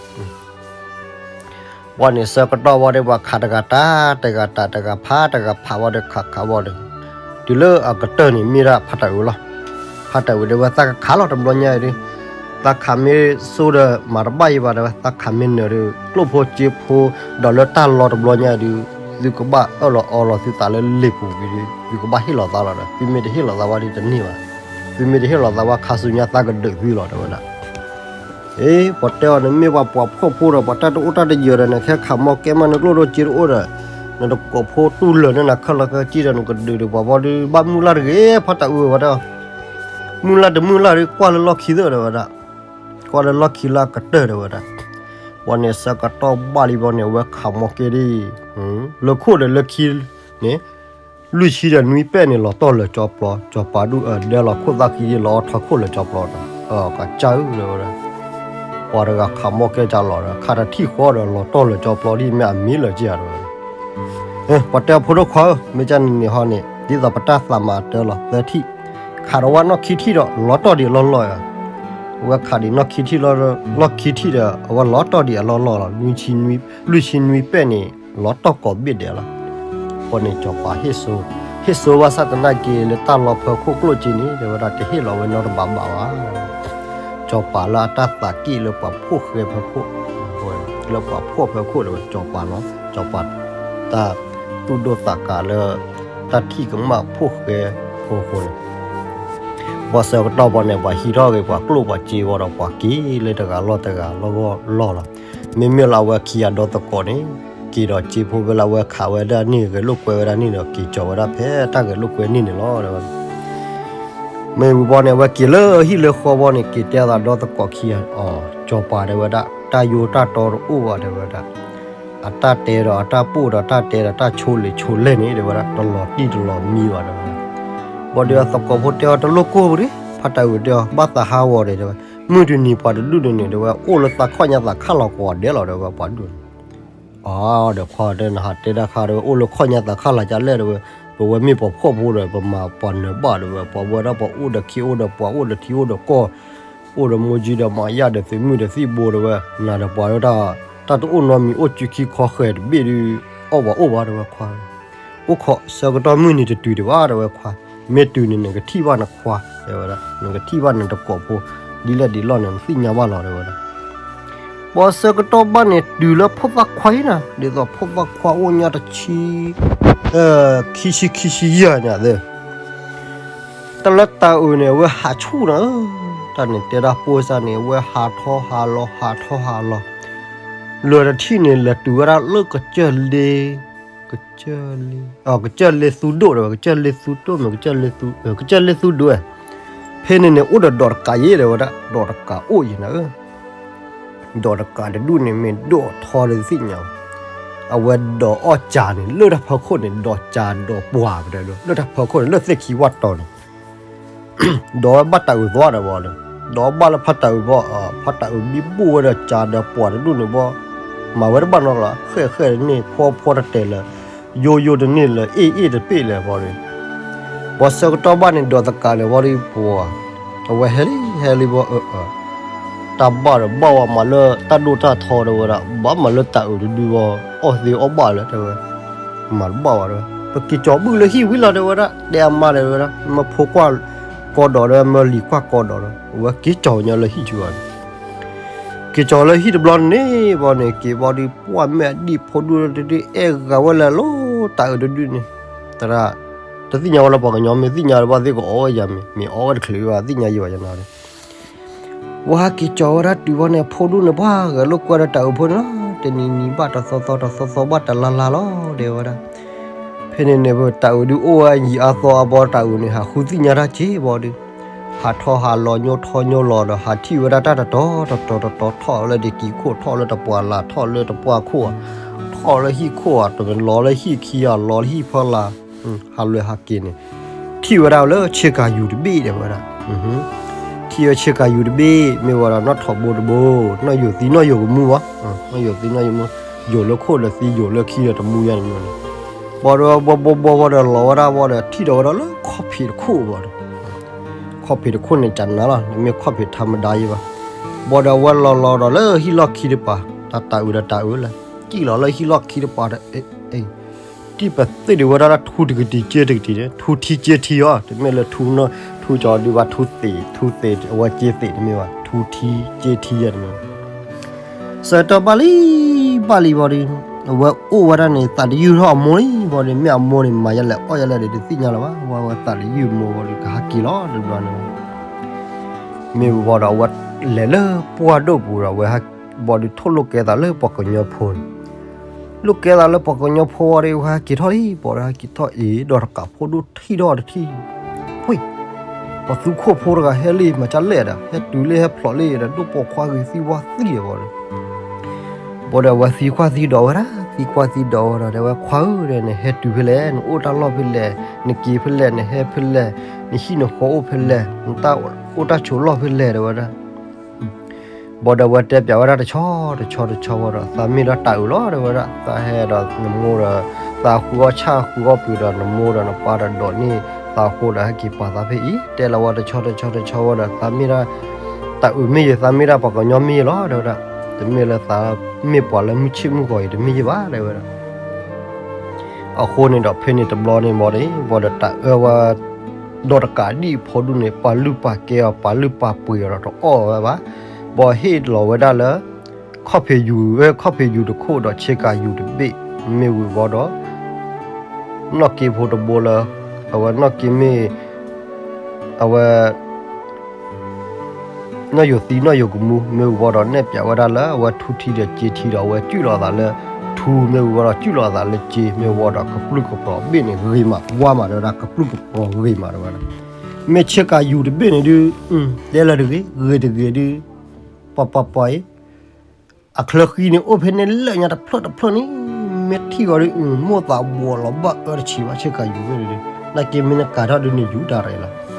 ဘီန့ၣ်ဆၢကတီၢ်ဘီဒီး ပှၤခးတဂၤတၢ် တဂၤတၢ် တဂၤဖး တဂၤဖးဘီဒီး ခးခးဘီဒီး တုၤလၢအကတၢၢ်န့ၣ် မ့ၢ်ဒၣ်ဖးတၢ်အုးလီၤ. ဖးတၢ်အုးဒီးဝဲ သးကခးလီၤတဘျီညါအံၤဒီး သးခးမ့ၢ်စိဒီးမၤတဘၣ်ယံၤဘၣ်ဒီးဝဲ သးခးမ့ၢ်နၢၤဒီး ကျိၣ်ဖိစ့ဖိ ဒီးလၢတၢ်လီတဘျီညါအံၤဒီး သုကဘၣ်အၢၣ်လီၤအီလီၤသုသးလၢလ့ၣ်ပူၤဝံၤဒီး သုကဘၣ်ဟ့ၣ်လီၤသးလီၤဒီး သုမ့ၢ်တဟ့ၣ်လီၤသးဘၣ်ဒီးတန့ၢ်ဘၣ်. သုမ့ၢ်တဟ့ၣ်လီၤသးဘၣ် ခါဆူညါသးကဒုးသုလီၤ တဲဝဲဒၣ်. အ့ ပှၤတဲအီၤန့ၣ် မ့ၢ်ပှၤပှၤဖှီၣ်ဖိဒီး ပှၤတၢ်တအိၣ်တၢ်တယၢၤဒီး နခဲခးမီၢ်ကဲမး နကျိၣ်ဒိၣ်စ့တအိၣ်ဒီး နတကိးဖိတူၢ်လၢာ်န့ၢ်နၤခဲလၢာ်ခဲဆ့ဒီး နကဒုးဒီးပှၤဘီဒီး ဘၣ်မုၢ်လၢ်တဂ့ၤ ဖးတၢ်အုးဝဲဒၣ်. မုၢ်လၢ်တမုၢ်လၢ်ဒီး ကွၢ်လၢလီၢ်ခံသၢ တဲဝဲဒၣ်. ကွၢ်လၢလီၢ်ခံလၢအကတၢၢ် တဲဝဲဒၣ်. ဘီန့ၣ်ဆၢကတီၢ်ဘၣ်လံဘီန့ၣ် အဝဲခးမီၢ်ကဲဒၣ် လၢခိၣ်ဒီးလၢခံန့ၣ် လွံၢ်ဆံဒီးနွံပဲၣ်န့ၣ် လီၤတီၢ်လၢာ်ကၠီပျီ, စီၤပၤဒုးအဒဲလီၤခိၣ်သၣ်ခံဒ်လီၤအီၣ်ထီခိၣ်လၢာ်ကၠီပျီဒီး ကစၢ်ဧၢ တဲဝဲဒၣ်. ပှၤတဂၤခးမီၢ်ကဲကၢ်လီၤဒီး ခးတထံၣ်ဃီဒီး လီၤတီၢ်လၢာ်ကၠီပျီဒ်မ့ၢ်အမံၤလၢာ်က့ၤဧါ တဲဝဲဒၣ်. ပှၤတဲအဖိဒိၣ်ခွါဧၢ, မ့ၢ်ကန့ၣ်န့ၣ်ဟီန့ၣ် ဒ်သိးပတၢ်သးမၤတၢ်လီၤ သၢထံၣ်, ခးဒီးဝဲနီၢ်ခံထံၣ်ဒီး လီၤတီၢ်ဒံးအလီၢ်လီၢ်ဧါ. အဝဲခးဒံးနီၢ်ခံထံၣ်လီၤ, လီၢ်ခံထံၣ်ဒီး အဝဲလီၤတီၢ်ဒံးအလီၢ်လီၢ်လီၤ. လွံၢ်ဆံနွံပဲၣ်န့ၣ် လီၤတီၢ်ကိးဘ့ၣ်ဒဲးလီၤ. အဃိန့ၣ် စီၤပၤဟ့ၣ်စိ, ဟ့ၣ်စိဘၣ်ဆၣ်သနာ်က့ လၢတၢ်လီၢ်ဖၢခိၣ်ကျိၣ်စ့န့ၣ် တဲဝဲဒၣ် တဟ့ၣ်လီၤဝဲနီတဘးဘးဘၣ်. စီၤပၤလၢအတၢ်သးက့ၣ်လၢပှၤဖှီၣ်ဃဲဖၢခိၣ်, လၢပှၤဖှီၣ်ဖၢခိၣ်ဒီး စီၤပၤလီၤ. စီၤပၤတၢ်သူၣ်ဒိၣ်သးကးလၢ တၢ်ထံၣ်ကမၣ်ဖှီၣ်ဃဲဖိအဃိန့ၣ် ဘီဆၢကတီၢ်ဘီန့ၣ် ပှၤဟံးထီၣ်က့ၤပှၤကျိၣ်ပှၤစ့ဝံၤဒီး ပှၤက့ၤလၢတဂၤလီၢ်တဂၤလီၢ်ဂီၢ်လီၢ်လီၤ. မ့မ့ၢ်လၢအဝဲခံဂၤဒီသကိးန့ၣ် က့ၤဒီးစ့ဖိဖဲလၢအဝဲခးဝဲဒၣ်န့ၣ် ဂဲၤလိာ်ကွဲဝဲဒၣ်န့ၣ်ဒီး က့ၤကၠီၤဝဲဒၣ်ဖဲတၢ်ဂဲၤလိာ်ကွဲန့ၣ်န့ၣ်လီၤ တဲဝဲ. မ့ၢ်ဝံၤဘီန့ၣ် အဝဲက့ၤလၢဟံၣ်လၢဃီဘီန့ၣ် က့ၤတဲအသးဒီသကိးခံဂၤအီၤ စီၤပၤတဲဝဲဒၣ် တၢ်ယိတၢ်တီတအိၣ်ဘၣ် တဲဝဲဒၣ်. အတၢ်တဲဒီးအတၢ်ပိၢ်ဒီးတၢ်တဲဒီးတၢ်ဆိလ့ၤဆိလဲၢ်န့ၣ် တဲဝဲဒၣ် တလီၤတံၢ်တလီၤမံဘၣ် တဲဝဲဒၣ်. ဘီဒီးအသကိးဖိတဲအီၤ တလိၣ်ကိၢ်ပူၤဒံး ဖးတၢ်အုးတဲအီၤ ဘၣ်သးဟးဂီၤဒီး တဲဝဲ မုၢ်တနံၤပှၤတဒူၣ်န့ၣ်န့ၣ် တဲဝဲ အိၣ်လၢသးခီၣ်ညါသးခးလီၤကိးဂၤဒဲးလီၤ တဲဝဲ ပှၤဒူၣ်န့ၣ် အီၤဒီးခွါတဲ နဟးတဲတၢ်ခါဒီး အိၣ်လၢခီၣ်ညါသးခးလီၤကလဲၣ် တဲဝဲ, ပဝဲမ့ၢ်ပှၤဖှီၣ်ဖိဒီး ပမၤပှၤနၢၤဘၣ် တဲဝဲ, ပှၤဝဲဒၣ်ပှၤအိၣ်ဒီးခ့အိၣ်ဒီးပှၤအိၣ်ဒီးထံအိၣ်ဒီးကီၢ် အိၣ်ဒီးမိၢ်ကၠံဒီးမၤယၢ်ဒီးသုးမုၢ်ဒီးသံၣ်ဘိ တဲဝဲ, နၤဒီးပှၤဝဲဒၣ် တၢ်တအိၣ်နီတမံၤ အိၣ်စုခံခီဃဲၤတဘ့ၣ်ဒီး အီၣ်ပှၤအိၣ်ဘၣ် တဲဝဲခွါ အိၣ်ခိးဆၢကတီၢ်မုၢ်နံၤတတုၤဒံးဘၣ် တဲဝဲခွါ, မ့ၢ်တုၤန့ၣ် နကထံၣ်ဘၣ်နခွါ တဲဝဲဒၣ်, နကထံၣ်ဘၣ်နတကိးဖိ ဒ်လဲၣ်ဒ်လဲၣ်န့ၣ် နသ့ၣ်ညါဘၣ်လီၤ တဲဝဲဒၣ်. ဘီဆၢကတီၢ်ဘၣ်န့ၣ် တုၤလၢဖိသၣ်ခွါအံၤနၤ ဒ်သိးဖိသၣ်ခွါအိၣ်ညါတဆံ ခံဆံခံဆံယဲၢ်ညါသ့ တၢ်လၢတၢ်အုးန့ၣ် အဝဲဟးဆူၣ်နၤဧၢ, တၢ်န့ၣ်တဲဒၣ်ပိၢ်စၢ်န့ၣ် အဝဲဟးထီၣ်ဟးလီၤ ဟးထီၣ်ဟးလီၤ, လၢတထံၣ်န့ၣ် လဲၤတုၤဝဲဒၣ်လၢကစၢၢ်လ့, ကစၢၢ်လ့, ကစၢၢ်လ့သူဒိၣ်တဲဝဲ, ကစၢၢ်လ့သူဒိၣ်မ့ၢ် ကစၢၢ်လ့သူဒိၣ်ဝဲ, ဖဲန့ၣ်န့ၣ် အိၣ်ဒီးဒိးတကးယဲၢ်တဲဝဲဒၣ်, ဒိးတကးအိၣ်ယဲၢ်နၤဧၢ ဒိးတကးတဒူၣ်န့ၣ် မ့ၢ်ဒိးထီတသ့ၣ်ညါ, အဝဲဒိးအီၣ်ကၢန့ၣ် လၢတၢ်ဖီခိၣ်န့ၣ် ဒိးကၢဒိးပှၢ်ပတဲဒိး လၢတၢ်ဖီခိၣ်န့ၣ် လၢသ့ၣ်ခံဝၣ်တီၤန့ၣ်, ဒိးဝဲဘၣ်တၢ်အုးသီဒီးဝဲလၢ ဒီးအီၣ်ဘၣ်လၢဖးတၢ်အုးဘီ, ဖးတၢ်အုးဘံဘူၣ်ဝဲဒီးကးဒီးပှၢ်တဒူၣ်န့ၣ်ဘီ, မၤဝဲတဘၣ်နီတဘျီ, ဃဲၣ်ဃဲၣ်တန့ၢ်, ဖီဖီတတဲာ်လၢာ်, ယိယိတန့ၢ်လၢာ်, အ့ၣ်အ့ၣ်တပ့ၣ်လဲၣ်ဘီဒီး, ဘီဆၢကတီၢ်ဘၣ်န့ၣ် ဒိးသကးန့ၣ်ဘီဒီး ပှၤ, အဝဲဟဲလံ ဟဲလံဘီ, အၢ တၢ်ဘၣ်ဒီးဘၣ်ဝဲ မၤလၢတၢ်ဒိၣ်တၢ်ထီတဲဝဲဒၣ်, ဘၣ်မၤလၢတၢ်အုးတဒုဘီ, အီၣ်သ့အီၣ်ဘၣ်လၢတဲဝဲ, မၤတဘၣ်ဘၣ်တဲဝဲ, ပက့ၤကၠီၤဘုၣ်လၢဟံၣ်ဝံၤလီၤတဲဝဲဒၣ်, တဲအမါတဲဝဲဒၣ်, မၢဖိခွါကီဒီးဒီး မၢလံၤခွါကီဒီးဒီး, အဝဲက့ၤကၠီၤညီလၢဟံၣ်ဆူဘီန့ၣ် က့ၤကၠီၤလၢဟံၣ်တဘျီန့ၣ်ဘီန့ၣ် က့ၤဘီဒီး ပှၢ်မဲာ်အဒံၣ်ဖိဒူၣ်တဒု အဲၣ်ဂၤဝဲလၢလီၤတၢ်အုးတဒုန့ၣ်, သရၣ်, တသ့ၣ်ညါဝဲလၢပှၤကညီမ့ၢ်သ့ၣ်ညါဒီး ဘၣ်သ့ၣ်ကအီၣ်ဝဲယၤမ့ၢ်, မ့ၢ်အီၣ်ဝဲတချုးဘၣ် သ့ၣ်ညါယံာ်ဘၣ်ယၤနၤဒီး ဝဲဟဲက့ၤကၠီၤဝဲဒၣ်တုၤဘီန့ၣ် အဖိဒူၣ်န့ၣ် ပှၤဂဲၤလိာ်ကွဲဒီးတၢ်အုးဖိန့ၣ်လီၤ. တနံၤနံၤဘၣ်တသီသီ တသီသီဘၣ်တလါလါလီၤ တဲဝဲဒၣ်. ဖဲန့ၣ်န့ၣ် တၢ်အုးဒုးအိၣ်ဝဲယံာ်အါသီအါဘီ တၢ်အုးန့ၣ် ဟးဃုသ့ၣ်ညါတၢ်က့ၤဘီဒီး ဟးထီၣ်ဟးလီၤ ညိထီၣ်ညိလီၤဒီး ဟးထံၣ်ဝဲဒၣ်တၢ်တတီၤတတီၤတတီၤ ထီၣ်လၢဒကံခိၣ် ထီၣ်လၢတပှၢ်လၢ် ထီၣ်လၢတပှၢ်ခိၣ်ဧါ ထီၣ်လၢဟံၣ်ခိၣ်ဧါ တလီၤလၢဟံၣ်ခံဧါ လီၤလၢဟံၣ်ဖီလာ် ဟးလွဲၢ်ဟးက့ၤန့ၣ် ထံၣ်ဝဲဒၣ်လၢဆ့ကၤယူၤတဘ့ၣ်တဲဝဲဒၣ်. ထံၣ်ဝဲဆ့ကၤယူၤတဘ့ၣ် မ့ၢ်ဝဲဒီးနီၣ်ထိးဘိတဘိ, နီၣ်ယိာ်သံနီၣ်ယိာ်ကမူဘၣ်, နီၣ်ယိာ်သံနီၣ်ယိာ်မူ, ယိာ်လၢခိၣ်ဒီးသံ ယိာ်လၢခံဒီးတမူယါန့ၣ်မ့ၢ်န့ၣ်, ဘၣ်ဒီးဘီဘီဘီဘီဒီးလီၤဝဲဒၣ်ဘီဒီး ထံၣ်ဒီးဝဲဒၣ်လၢခီၣ်ဖံးတခိၣ်ဘီဒီး ခီၣ်ဖံးတခိၣ်န့ၣ် ကနၤလီၤ နမ့ၢ်ခီၣ်ဖံးထါမဒါယံဘၣ်. ဘီဒီးအဝဲလီၤလီၤဒီးလၢဟံၣ်လီၢ်ခံတပၤ, တၢ်တၢ်အုးဒီးတၢ်အုးလၢ ကံၣ်လီၤလၢဟံၣ်လီၢ်ခံတပၤဒီး တံၢ်ပသ့ၣ်ဒုးဝဲဒၣ်လၢထူတကတံၤက့တကတံၤန့ၣ် ထူထံက့ထံအီၤ တမ့ၢ်လၢထူ ထူကၠီဒုးဘၣ်ထူသ့ၣ် ထူသ့ၣ်အဝဲက့သ့ၣ်တမ့ၢ်ဘၣ် ထူထံက့ထံယဲၢ်တမ့ၢ်ဘၣ်. စးတၢ်ဘၣ်လံဘၣ်လံဘီဒီး အဝဲအိၣ်ဝဲဒၣ်န့ၣ် သးတယုၢ်ထီၣ်အမိၢ်လံဘီဒီး မ့ၢ်အမိၢ်န့ၣ် မၤယလဲၣ်အီၣ်ယလဲၣ်ဒီး တသ့ၣ်ညါလၢၤဘၣ် ဝဲဝဲသးတယုၢ်မိၢ်ဘီဒီး ကဟးက့ၤလီၤတဘျီန့ၣ် မ့ၢ်ဝံၤဘီဒီး အဝဲလဲၤလၢပှၢ်ဒိၣ်ပူၤဒီး အဝဲဘီဒီးထိၣ်လိာ်ကဲသးလၢပှၤကညီဖိန့ၣ် လိာ်ကဲသးလၢပှၤကညီဖိဝံၤဒီး အဝဲဟဲက့ၤထီၣ်လံ ဘီဒီးဟဲက့ၤထီၣ်အံၤ ဒီးတကးဖိဒိၣ်ထံၣ်ထီၣ်တထံၣ်, ဝ့ၢ်, ပှၤသူခိၣ်ဖိတဂၤဟဲလံ မၤကၢ်လဲၣ်ဒီး ဟဲတုၤလံဟဲဖျိးလံဒီး ဒိၣ်ပိာ်ခွါဂ့ၤသံဝါသံဒီးဘီဒီး ဘီဒီးအဝဲသံကွၢ်သံဒိးဝဲဒၣ် သံကွၢ်သံဒိးဝဲဒီး တဲဝဲခွါဧၢ နဟဲတုၤဖဲလဲၣ် နအိၣ်တၢ်လီၢ်ဖဲလဲၣ် နက့ၤဖဲလဲၣ် နဟဲဖဲလဲၣ် နဟံၣ်နဃီအိၣ်ဖဲလဲၣ် နတၢ်အိၣ်တၢ်ဆိးလီၢ်ဖဲလဲၣ် တဲဝဲဒၣ်. ဘီဒီးအဝဲတဲပျးဝဲဒၣ်တဆီတဆီတဆီဝံၤဒီး သးမ့ၢ်ဒၣ်တၢ်အုးလီၤ တဲဝဲဒၣ် သးဟဲဒီးနမိၢ်ဒီး သးဃုအီၣ်ဆၣ်ဃုအီၣ်ပၢၤဒီး နမိၢ်ဒီးနပၢ်ဒီးဒိးန့ၢ်သးအဃိဒီး ဟဲက့ၤပာ်သးဖဲအံၤ တဲလီၤဝဲတဆီတဆီတဆီဝံၤဒီး သးမ့ၢ်ဒၣ်တၢ်အုးမ့ၢ်ယဲ သးမ့ၢ်ဒၣ်ပှၤကညီမ့ၢ်ယဲလီၤ တဲဝဲဒၣ်. တမ့ၢ်လၢသးမ့ၢ်ပှၤလၢမုၢ်ဆ့ၣ်မုၢ်ဂီၤအံၤ တမ့ၢ်ယဲဘၣ် တဲဝဲဒၣ်. အဃိန့ၣ်ဒီး ဖဲန့ၣ်တဘျီန့ၣ်ဘီန့ၣ် ဘီဒီးတၢ်အၢဝဲ ဒီးတကးဒံၣ်ဖိဒူၣ်န့ၣ် ပာ်လုၢ်ပာ်ကဲအီၤ ပာ်လုၢ်ပာ်ပှ့ၤအီၤဒီးတအီၣ်ဝဲဘၣ်. ဘီဟ့ၣ်လီၤဝဲဒၣ်လၢ ခီၣ်ဖံးယူၤ ခီၣ်ဖံးယူၤတခိၣ်ဒီးဆ့ကၤယူၤတဘ့ၣ် မ့ၢ်ဝံၤဘီဒီး နီၣ်က့ဖိတဘိလၢ အဝဲနီၣ်က့မ့ၢ် အဝဲ နီၣ်ယိာ်သံနီၣ်ယိာ်ကမူ မ့ၢ်ဝံၤဘီဒီး နဲၣ်ပျးဝဲဒၣ်လၢအဝဲထူထံဒီးက့ထံဒီး အဝဲကုၢ်လီၤသးလၢ ထူမ့ၢ်ဝံၤဘီဒီး ကုၢ်လီၤသးလၢက့ မ့ၢ်ဝံၤဒီး ကပြုၢ်ကပြီၤဘ့ၣ်န့ၣ် ဂ့ၤမး ဝါမး တဲဝဲဒၣ် ကပြုၢ်ကပြီၤဂ့ၤမး တဲဝဲဒၣ်. မ့ၢ်ဆ့ကၤယူၤတဘ့ၣ်န့ၣ်ဒုး တဲလၢတဂ့ၤ ဂ့ၤတဂ့ၤဒုး ပှၤပှၤပှၤအံၤ အချၢဃံန့ၣ် အိၣ်ဖဲန့ၣ်လၢညါတဖျၢၣ်တဖျၢၣ်န့ၣ် မ့ၢ်ထံၣ်ဂီၤဒီး မိၢ်သးဘှီးလီၤဘၣ်အၢတဆံးဘၣ် ဆ့ကၤယူၤတဘ့ၣ်န့ၣ်ဒုး နာ်က့မ့ၢ်နကၤထီၣ်ဒုးန့ၣ် ယူၤတၢ်ရဲၣ်လီၤ.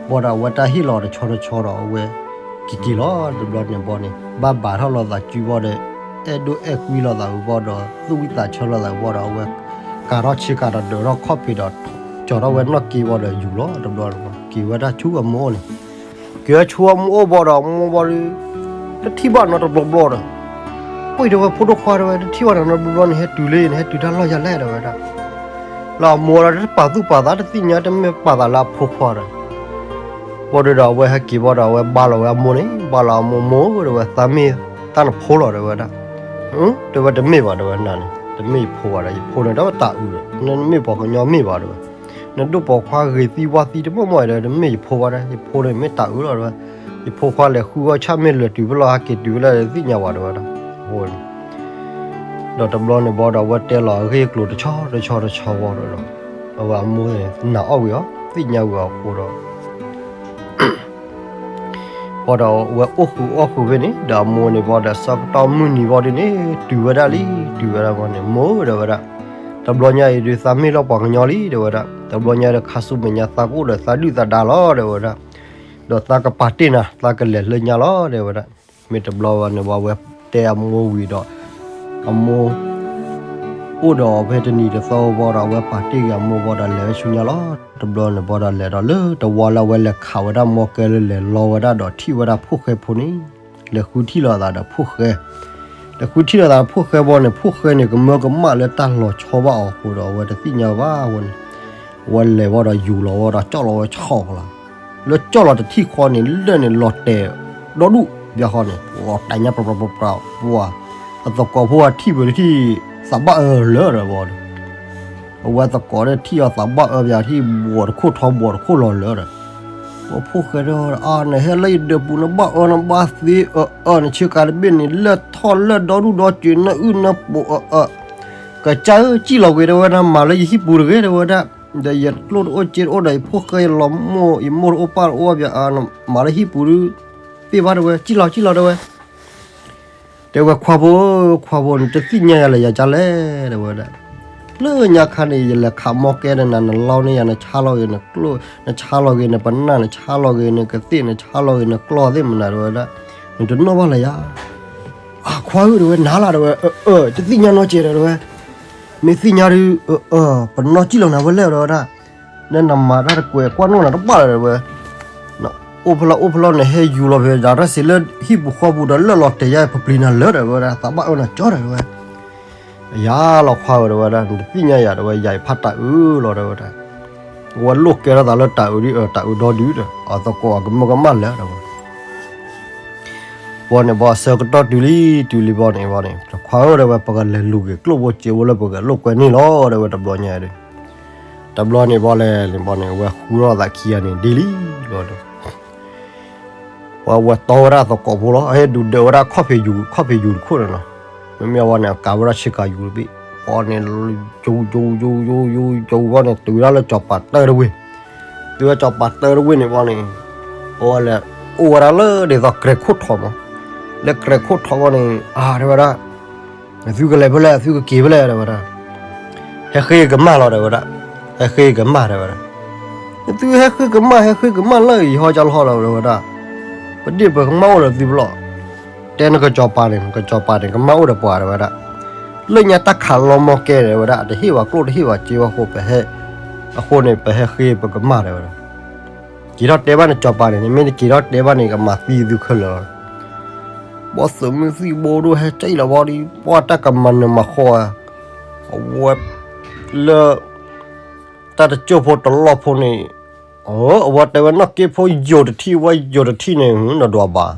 ဘီဒီးအဝဲတၢ်ဟ့ၣ်လီၤတဆီတဆီဒီး အဝဲက့ၤက့ၤလီၤ တဘျီန့ၣ်ဘီန့ၣ် ဘၣ်ဘၣ်ထီၣ်လီၤသးစုဘီဒီး အဲၣ်ဒိၣ်အဲၣ်ကွံလိာ်သးဝံၤဘီဒီး သူၣ်ဝံသးဆၢလိာ်သးဝံၤဘီဒီး အဝဲကၤထီၣ်ဆ့ကၤဒီးဒၢးထီၣ်ခီၣ်ဖံးဒီး ကၠီၤထီၣ်ဝဲနီၣ်က့ဘီဒီးယူၤလီၤ တဘျီန့ၣ် က့ၤဝဲဒၣ်ဆူအမိၢ်အိၣ်န့ၣ် က့ၤဝဲဆူအမိၢ်အိၣ်ဘီဒီး အမိၢ်ဘီဒီး တထံၣ်ဘၣ်နီတဘျီဘျီဒီး ပှ့ၤတဲဝဲဖိဒိၣ်ခွါတဲဝဲ တထံၣ်ဘၣ်နီတဘျီဘျီန့ၣ် ဟဲတုၤလံ နဟဲတုၤတၢ်လီၢ်ယၤလဲၣ် တဲဝဲဒၣ်. လၢအမိၢ်ဒီးတပာ်သူၣ်ပာ်သးတသ့ၣ်ညါ တမ့ၢ်ပာ်သးလၢအဖိခွါဒီး ဘီဒီး အဝဲဟဲက့ၤဘီဒီး အဝဲဘါလီၤဝဲအမိၢ်န့ၣ် ဘါလီၤအမိၢ် မိၢ်ဧၢ တဲဝဲ သးမ့ၢ်တၢ်နဖိလီၤ တဲဝဲဒၣ်. တဲဝဲတမ့ၢ်ဘၣ် တဲဝဲ နၤန့ၣ် တမ့ၢ်ယဖိဘၣ်ဒီး ယဖိန့ၣ် တၢ်အုးဒီး နမ့ၢ်ပှၤကညီမ့ၢ်ဘၣ် တဲဝဲ နဒိၣ်ပိာ်ခွါဂ့ၤသံဝါသံတမီၢ်မီၢ်ဒီး တမ့ၢ်ယဖိဘၣ်ဒီး ယဖိန့ၣ်မ့ၢ်တၢ်အုးလီၤ တဲဝဲ ယဖိခွါလဲၤဃုအီၣ်ဆၣ်မ့ၢ်လဲၤတုၤဖဲလဲၣ် ဟဲက့ၤတုၤဖဲလဲၣ် တသ့ၣ်ညါဘၣ် တဲဝဲဒၣ်. အဃိန့ၣ် ဒီးတဘျီန့ၣ်ဘီဒီး အဝဲတဲလီၤအဂ့ၢ်အကျိၤတဆီတဆီတဆီဘီဒီး အဝဲအမိၢ်န့ၣ် နာ်အီၣ်ဝံၤအီၤ သ့ၣ်ညါဝံၤအီၤအဃိဒီး ဘီဒီးအဝဲအိၣ်ဃုာ်အီၣ်ဃုာ်ဖဲန့ၣ် ဒီးအမိၢ်န့ၣ်ဘီဒီး ဆၢကတီၢ်မုၢ်နံၤဘီဒ်န့ၣ် တုၤဝဲဒၣ်လံ တုၤဝဲဒၣ်ဘီန့ၣ် မိၢ်ဧၢ တဲဝဲဒၣ်, တဘျီညါအံၤဒုး သးမ့ၢ်လီၤပှၤကညီလံ တဲဝဲဒၣ်, တဘျီညါဒီး ခါဆူမဲာ်ညါသးကအိၣ်ဒီးသးဒုၣ်သးဒါလီၤ တဲဝဲဒၣ်. ဒီးသးကပာ်တ့ၢ်နၤ သးကလဲၤလၢညါလီၤ တဲဝဲဒၣ်. မ့ၢ်တဘျီဝဲန့ၣ်ဘၣ် အဝဲတဲအမိၢ်ဝံၤဒီး အမိၢ် အိၣ်ဒီးအီၤဖဲတနံၤတသီဘၣ်ဒီး အဝဲပာ်တ့ၢ်က့ၤအမိၢ်ဘၣ်ဒီး လဲၤဝဲဆူညါလီၤ. တဘျီန့ၣ်ဘၣ်ဒီး လဲၤဒီးလၢတဝီလၢအဝဲလဲၤခးဝဲဒၣ်မီၢ်ကဲလၢ လဲၤလီဝဲဒၣ်ဒီးထံၣ်ဝဲဒၣ်ဖိၣ်ဃဲဖိန့ၣ် လဲၤဃုထံၣ်လိာ်သးဒီးဖိၣ်ဃဲ လဲၤဃုထံၣ်လိာ်သးဖိၣ်ဃဲဘၣ်န့ၣ် ဖိၣ်ဃဲန့ၣ် ကမၢကမၣ်လၢတၢ်လီၤဆီဘၣ်အီၤအဃိဒီး အဝဲတသ့ၣ်ညါဘၣ်အဃိန့ၣ် အဝဲလဲၤဘၣ်ဒီးယူၤလီၤဝဲဒီး ကၠီၣ်လီၤဝဲဆှီၣ်လီၤ. လၢကၠီၣ်လီၤတထံၣ်ဃီန့ၣ် လၢၢ်န့ၣ်လီၤတဲာ်ဒီဒူၣ်ဘၣ်ဃီန့ၣ် လီၤတဲာ်ညါ ပှၤ ပှၤ ပှၤ အသကိးဖိအထံၣ်ပှဲၤတထံၣ် သးဘၣ်အၢလၢာ်ဒီးဝဲဒီး အဝဲသကိးဒီးထံၣ်အီၤသးဘၣ်အၢပၠးထံၣ် ဘှီးတခိၣ်ထီဘှီးတခိၣ်လီၤလၢာ်ဒီး ဖိၣ်ဃဲဒီး အါ နဟဲလၢယဒၢးပူၤ နဘၣ်အၢနဘၣ်သ့အၢအၢ နဆ့ကၤတဘ့ၣ်န့ၣ် လၢၢ်ထီၣ်လၢၢ်ဒီဒူၣ်ဒီစၢၤ နအုၣ်နပိာ်အၢအၢ ကစၢ်ဧၢ စံၣ်လီၤကွံာ်တဲဝဲ နမၤလၢယဟံၣ်ပူၤတဂ့ၤတဲဝဲဒၣ်, ဒီးယကျိၣ်တအိၣ်စ့တအိၣ်ဒီး ယဖိၣ်ဃဲယလီၤမိၢ် ယမိၢ်တအိၣ်ပၢ်တအိၣ်ပၠး နမၤလၢဟံၣ်ပူၤဒုး သ့ၣ်ဘၣ်တဲဝဲ စံၣ်လီၤ စံၣ်လီၤတဲဝဲ တဲဝဲခွါဖိဧၢ ခွါဖိ နတသ့ၣ်ညါယၤလၢယၤကလဲၣ် တဲဝဲဒၣ်. လၢညါခါန့ၣ် ယလဲၤခးမီၢ်ကဲဒီးနၤ နလီန့ၢ်ယၤ နဆါလီၤဂ့ၤနကျိၣ် နဆါလီၤဂ့ၤနပနၢ် နဆါလီၤဂ့ၤနကသ့ၣ် နဆါလီၤဂ့ၤနကျီၢ်သ့ၣ်မနုၤတဲဝဲဒၣ်, နတနီၣ်ဘၣ်လၢၤယၤ အခွါဧၢ တဲဝဲ နၤလၢ်တဲဝဲ အၢ အၢ တသ့ၣ်ညါနီတစဲးဒီးတဲဝဲ, မ့ၢ်သ့ၣ်ညါဒုး အၢ အၢ ပနီၣ်စံၣ်လီၤနၤဝဲလဲၣ်တဲဝဲဒၣ်, နနမၤတၢ်တကွဲးကွၢ်နီၣ်နၤတဘၣ်လၢၤတဲဝဲ အိၣ်ဖဲလဲၣ်အိၣ်ဖဲလဲၣ် နဟဲယူၤလီၤဖဲဒၣ်တၢ်စ့လၢဟံၣ်ပူၤဃီပူၤဒီးလၢၢ်လီၤတဲာ်ယၤ ပပျံၤနၤလၢာ်တဲဝဲဒၣ် သးဘၣ်အၢနၤကၠီတဲဝဲ, ယၤလီၤခွါဧၢတဲဝဲဒၣ် နတသ့ၣ်ညါယၤတဲဝဲ ယၤအံၤဖးတၢ်အုးလီၤတဲဝဲဒၣ်, အဝဲလိၣ်ကဲထီၣ်သးလၢတၢ်အုးဒ်အၢ တၢ်အုးဒီဒုးဒီး အသကိးအကမၢကမၣ်လၢာ်တဲဝဲ ဘီန့ၣ်ဘီဆၢကတီၢ်တုၤလံ တုၤလံဘီန့ၣ်ဘီန့ၣ် ခွါဧၢတဲဝဲ ပကလဲၤလူၤက့ၤကျိၣ်ဖိစ့ဖိလၢပကလိၣ်ကွဲန့ၣ်လီၤတဲဝဲ တဘျီညါဒီး တဘျီန့ၣ်ဘီလဲၣ်န့ၣ်ဘီန့ၣ် အဝဲဃုထီၣ်သးခံဂၤန့ၣ်ဒ်လံလီၤဒီး ပှၤဝဲတီဝဲဒၣ်သကိးဖိလီၤ ဟဲဒုးဒၢးဝဲဒၣ်ခီၣ်ဖံးယူၤ ခီၣ်ဖံးယူၤတခိၣ်န့ၣ်လီၤ, မ့မ့ၢ်အဝဲန့ၣ် အကၤဝဲဒၣ်ဆ့ကၤယူၤတဘ့ၣ် ပီန့ၣ် ယူၤယူၤယူၤယူၤယူၤယူၤဘီန့ၣ် တုၤဝဲဒၣ်လၢစီၤပၤတၢတဝ့ၢ်, တုၤဝဲစီၤပၤတၢတဝ့ၢ်န့ၣ်ဘီန့ၣ် အဝဲလဲၤအိၣ်ဝဲဒၣ်လၢဒ်သိးကြဲးခိၣ်ထီးမး, လၢကြဲးခိၣ်ထီးဘီန့ၣ် အါတဲဝဲဒၣ် သုကလဲၤဖဲလဲၣ် သုကက့ၤဖဲလဲၣ်တဲဝဲဒၣ်, ဟဲဃ့ကမၢ်လီၤတဲဝဲဒၣ်, ဟဲဃ့ကမၢ်တဲဝဲဒၣ်, သုဟဲဃ့ကမၢ် ဟဲဃ့ကမၢ်လၢယဟီကလီလီၤတဲဝဲဒၣ်, ပဒ့ၣ်ပကမၢ်အိၣ်ဒီးသုပလီၢ်, တဲနကစီၤပၤန့ၣ် ကစီၤပၤန့ၣ် ကမၢ်အိၣ်ဒီးပှၤတဲဝဲဒၣ်, လၢညါတၢ်ခးလီမီၢ်ကဲတဲဝဲဒၣ် တဟ့ၣ်ပှၤကျိၣ်တဟ့ၣ်ပှၤစ့ဘၣ်အဃိ ပဟဲ, အဃိန့ၣ် ပဟဲဃ့ပကမၢ်တဲဝဲဒၣ်, က့ၤထီၣ်တဲဘၣ်နစီၤပၤန့ၣ် နမ့ၢ်တက့ၤထီၣ်တဲဘၣ်န့ၣ် ကမၤသံသုခဲလၢာ်လီၤ ဘီသုးမုၢ်သံၣ်ဘိဒိၣ်ဟဲကၠီလီၤဘီဒီး ပှၤတၢ်ကမၤနၢၤမၤဃီဧါ, အဝဲ လၢ တၢ်တစိၢ်ဖိတလီၢ်ဖိန့ၣ်, အဝဲတဲဝဲနီၢ်က့ဖိယိာ်တထံၣ် ဝဲယိာ်တထံၣ်န့ၣ် နဒွးဘၣ်,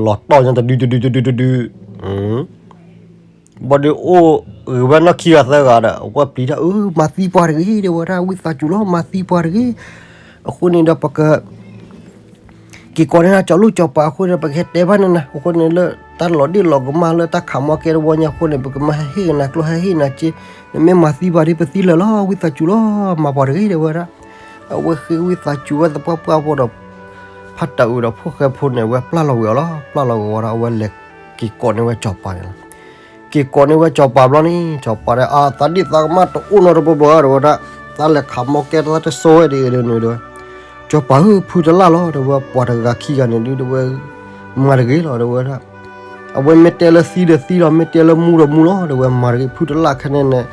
လီၤတီၢ်ညါတဒုတဒုတဒုတဒု ဘီဒီးအိၣ်ဂ့ၤဝဲနီၢ်ခံဂၤသၢဂၤဒီး အဝဲပျံၤတၢ်အၢ မၤသံပှၤတဂ့ၤ တဲဝဲဒၣ် ဝံသးစူၤလီၤ မၤသံပှၤတဂ့ၤ, အဃိန့ၣ်ဒီးပက က့ၤကိးန့ၢ်နၤ စီၤလိၣ်စီၤပၤအဃိန့ၣ် ပကဟဲတဲဘၣ်န့ၣ်နၤ အဃိန့ၣ်လၢ တၢ်လီၤဒ့ၣ်လီၤကမၣ်လၢတၢ်ခးမီၢ်ကဲတဝီညါအဃိန့ၣ် ပကမၤဟဲဟ့ၣ်ကနၤကျိၣ် ဟဲဟ့ၣ်နၤစ့, နမ့ၢ်မၤသံပှၤဒီး ပသံလၢာ်လီၤ ဝံသးစူၤလီၤ မၤပှၤတဂ့ၤ တဲဝဲဒၣ်, အဝဲဃ့ဝံသးစူၤဝဲသပှၢ်ပှၢ်ဖိဒီး ဖးတၢ်အုးဒီးဖိၣ်ဃဲဖိန့ၣ် အဝဲပျၢ်လီၤဝဲအီၤလီၤ ပျၢ်လီၤဝဲအီၤဒီး အဝဲလဲၤက့ၤကိးန့ၢ်ဝဲစီၤပၤန့ၣ်လီၤ က့ၤကိးန့ၢ်ဝဲစီၤပၤဘျီန့ၣ် စီၤပၤဒီး အသးဒ့ၣ်သးကမၣ် တအိၣ်နီတဘျီဘၣ် တဲဝဲဒၣ်, သးလဲၤခးမီၢ်ကဲ သးတစိၢ်ဝဲဒ်အံၤဒ်န့ၣ် တဲဝဲ, စီၤပၤဧၢ ဖုတလၢ်လီၤ တဲဝဲ, ပှၤတဂၤခံဂၤန့ၣ်ဒုး တဲဝဲ, မၤတဂ့ၤလီၤ တဲဝဲဒၣ်, အဝဲမ့ၢ်တဲလၢသံဒီးသံလီၤ မ့ၢ်တဲလၢမူဒီးမူလီၤ တဲဝဲ, မၤတဂ့ၤ ဖုတလၢ်ခဲန့ၣ်န့ၣ်,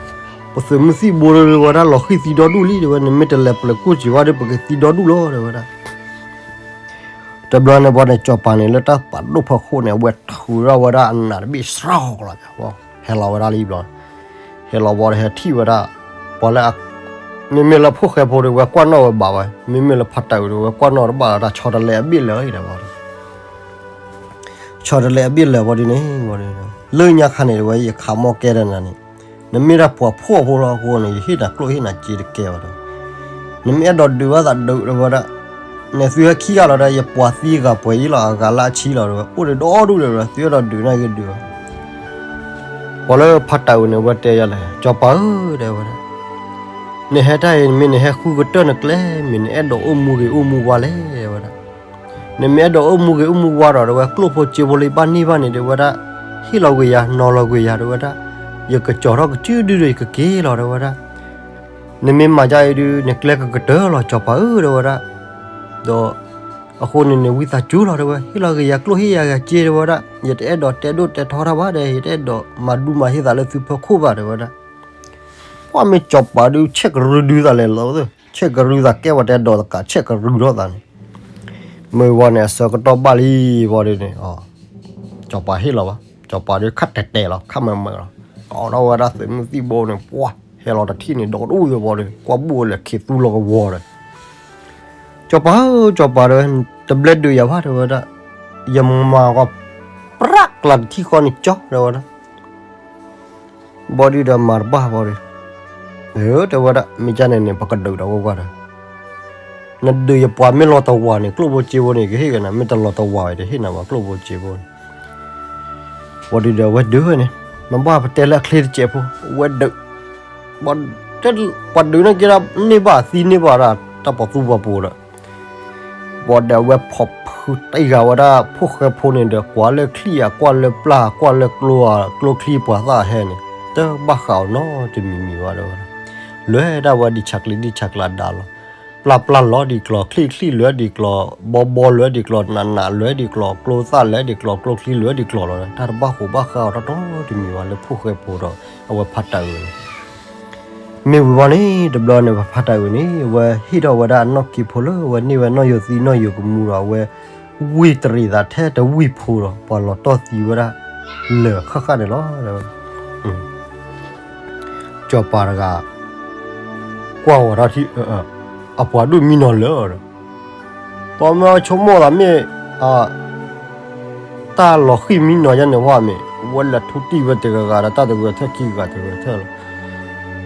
ပသုးမုၢ်သံၣ်ဘိဒီး တဲဝဲဒၣ် လီၤဃံၣ်သံဒီဒူၣ်လံ တဲဝဲ, နမ့ၢ်တလဲၤပျဲၤကိၢ်စံးဝဲဒီး ပကသံဒီဒူၣ်လီၤ တဲဝဲဒၣ် တဘျီန့ၣ်ဘီန့ၣ် စီၤပၤန့ၣ် လၢတၢ်ပာ်ဒိၣ်ဖီခိၣ်န့ၣ် အဝဲထုးထီၣ်ဝဲဒၣ်အနးတဘ့ၣ်စရီလီၤ, ဟဲလီၤဝဲဒၣ်လံဘျီ, ဟဲလီၤဘီဒီး ဟဲထံၣ်ဝဲဒၣ်, ပှၤလၢ, မ့မ့ၢ်လၢဖိၣ်ဃဲဖိဒီး ဝဲကွၢ်နီၣ်ဝဲဘၣ်ဝဲ, မ့မ့ၢ်လၢဖးတၢ်အုးဒီး ဝဲကွၢ်နီၣ်တဘၣ်လၢၤ တၢ်ဆီတလဲအဘ့ၣ်လၢာ်အံၤဒီးဘီဒီး ဆီတလဲအဘ့ၣ်လၢာ်ဘီဒ်န့ၣ်, လၢညါခါန့ၣ် တဲဝဲ ယခးမီၢ်ကဲဒီးနၤန့ၣ်, နမ့ၢ်ဒၣ်ပှၤဖှီၣ်ဖိလီၤအဃိန့ၣ် ယဟ့ၣ်နၤကျိၣ်ဟ့ၣ်နၤစ့တကဲဘၣ်ဒီး, နမ့ၢ်အဲၣ်ဒိးဒုးဘၣ်သးဒုး တဲဝဲဒၣ်, န့ၣ်သုဟဲခံဂၤလီၤဒီး ယပှၤသံဂၤပှဲၤအံၤလီၤ အဂၤလၢအဆံလီၤ တဲဝဲ, အိၣ်ဒီးဒီဒူၣ် တဲဝဲဒၣ်, သုအဲၣ်ဒိးဒုးန့ၣ်ဂ့ၤဒုးဘၣ် ပှၤလၢဖးတၢ်အုးန့ၣ် အဝဲတဲယၤလဲၣ်, စီၤပၤဧၢ တဲဝဲဒၣ်, နဟဲတၢ်အံၤ မ့ၢ်နဟဲဃုကတၢၢ်နကျဲ မ့ၢ်နအဲၣ်ဒိးအိၣ်မူဂ့ၤအိၣ်မူဝါလဲၣ် တဲဝဲဒၣ်, နမ့ၢ်အဲၣ်ဒိးအိၣ်မူဂ့ၤအိၣ်မူဝါဒီး တဲဝဲ ကျိၣ်ဖိစ့ဖိလၢယဘၣ်န့ၢ်ဘၣ်န့ၣ် တဲဝဲဒၣ်, ဟ့ၣ်လီၤကွံာ်ယၤ နီၤလီၤကွံာ်ယၤ တဲဝဲဒၣ်, ယကကၠီၤထီၣ်ကစုဒုဒီး ယကက့ၤလီၤ တဲဝဲဒၣ်, နမ့ၢ်မၤဒ်အံၤဒုး နကျဲကကတၢၢ်လီၤ စီၤပၤဧၢ တဲဝဲဒၣ်, ဒီး အဃိန့ၣ်န့ၣ် ဝံသးစူၤလီၤတဲဝဲ, ဟ့ၣ်လီၤက့ၤယၤကျိၣ်ဟ့ၣ်ယၤဂဲၤစ့တဲဝဲဒၣ်, ယတအဲၣ်ဒိးတဲဒိၣ်တဲထီတၢ်ဘၣ်ဒီး ယတအဲၣ်ဒိးမၤဒူမၤဟ့သးလၢသုဖီခိၣ်ဘၣ်တဲဝဲဒၣ်. ပှၢ်မ့ၢ်စီၤပၤဒုးဆဲးကရူဒုသးလဲၤလီၤ, ဆဲးကရူသးကဲဝဲတဲဒိးသကး ဆဲးကရူထီၣ်သးန့ၣ်, မ့ၢ်ဝံၤန့ၣ် အဆၢကတီၢ်ဘၣ်လံဝံၤန့ၣ် စီၤပၤဟ့ၣ်လီၤဘၣ်, စီၤပၤဒုးခးတဲာ်တဲာ်လီၤ ခးမၢၢ်မၢၢ်လီၤ, ကိးထီၣ်ဝဲဒၣ်သုးမုၢ်သံၣ်ဘိန့ၣ် ပှၢ်ဟဲလီၤတထံၣ်န့ၣ် ဒီးတအိၣ်သဝီဒီး ကွၢ်ဘိၣ်လဲၤခံးသူလီၤကဝီၤဒီး စီၤပၤဧၢ စီၤပၤတဲဝဲ, တဘျဲဒုးယၤဘၣ်တဲဝဲဒၣ်, ယမၤဃီ ပြးကျးတထံၣ်ဃီန့ၣ်ကၠီတဲဝဲဒၣ်, ဘီဒုးဒီးမၤတဘၣ်ဘီဒီး, တဲဝဲဒၣ် မ့ၢ်ကန့ၣ်န့ၣ် ပကဒုးဒီးဝဲကွၢ်ဒီး, နဒုးယပှၤမ့ၢ်လီၤတဝၤန့ၣ် ကျိၣ်ဖိစ့ဖိန့ၣ် ကဟ့ၣ်က့ၤနၤ, မ့ၢ်တလီၤတဝၤဝဲတဟ့ၣ်နၤဘၣ် ကျိၣ်ဖိစ့ဖိန့ၣ် ဘီဒုးဒီးအဝဲဒုးဝဲန့ၣ်, နဘၣ်ပတဲလၢအချ့တစဲးဖိ အဝဲဒုး, ပှၤဒုးန့ၢ်က့ၤဒၣ်န့ၢ်ဘၣ်သံန့ၢ်ဘၣ်ဒၣ်တၢ်ပီၤသူပီၤပူၤဒီး, ဘီဒုးအဝဲဖီၣ်ဖုးတ့ၢ်ဃာ်ဝဲဒၣ်ဖိၣ်ဃဲဖိန့ၣ်ဒီး ကွၢ်လၢချံၣ်ဧါ ကွၢ်လၢပျၢ် ကွၢ်လၢကျိဧါ ကျိချံပှၤသၣ်ဟဲန့ၣ် တဘၣ်ဃးအီၤနီတမံၤမံၤဘၣ်တဲဝဲဒၣ်, လဲၤဒၣ်ဝဲဒံးဆးကျံးဒံးဆးကျါဒါလီၤ, ပျၢ်ပျၢ်လဲၤဒံးကျီၤ ချံၣ်ချံၣ်လဲၤဒံးကျီၤ ဘီဘီလဲၤဒံးကျီၤ နးနးလဲၤဒံးကျီၤ ကျိသၣ်လဲၤဒံးကျီၤ ကျိချံလဲၤဒံးကျီၤလီၤ, တၢ်တဘၣ်ဃိးဘၣ်ဃးအီၤတနီတမံၤဘၣ်လၢဖိၣ်ဃဲဖိဒီး အဝဲဖးတၢ်အုးန့ၣ် မ့ၢ်ဝံၤဘီန့ၣ် တဘျီန့ၣ် ပဖးတၢ်အုးန့ၣ် အဝဲဟ့ၣ်ထီၣ်ဝဲဒၣ်အနီၢ်က့ၤဖိလၢ အဝဲန့ၢ်ဝဲနီၢ်ယိၤသံနီၢ်ယိၤကမူဒီး အဝဲဝံၢ်တရံးသးထဲတဝံၢ်ဖိဒီး ပှၤလီၤတီၢ်သံဝဲဒၣ် လၢာ်ဃၣ်ဃၣ်န့ၣ်လီၤ. စီၤပၤတဂၤ ကွၢ်ဝဲဒၣ်ထံၣ် အပှၤဒိၣ်မံနီၤလၢာ်ဒီး ပှၤမ့ၢ်ဆိကမိၣ်သးမ့ၢ် တၢ်လီၤဃံၢ်မံနီၤယါန့ၣ်ဝဲမ့ၢ် ဝဲလဲၤထူတံၢ်ဝဲတဂၤဂၤဒီး တၢ်တဂၤထၢၣ်ခံဂၤတဂၤထၢၣ်လီၤ.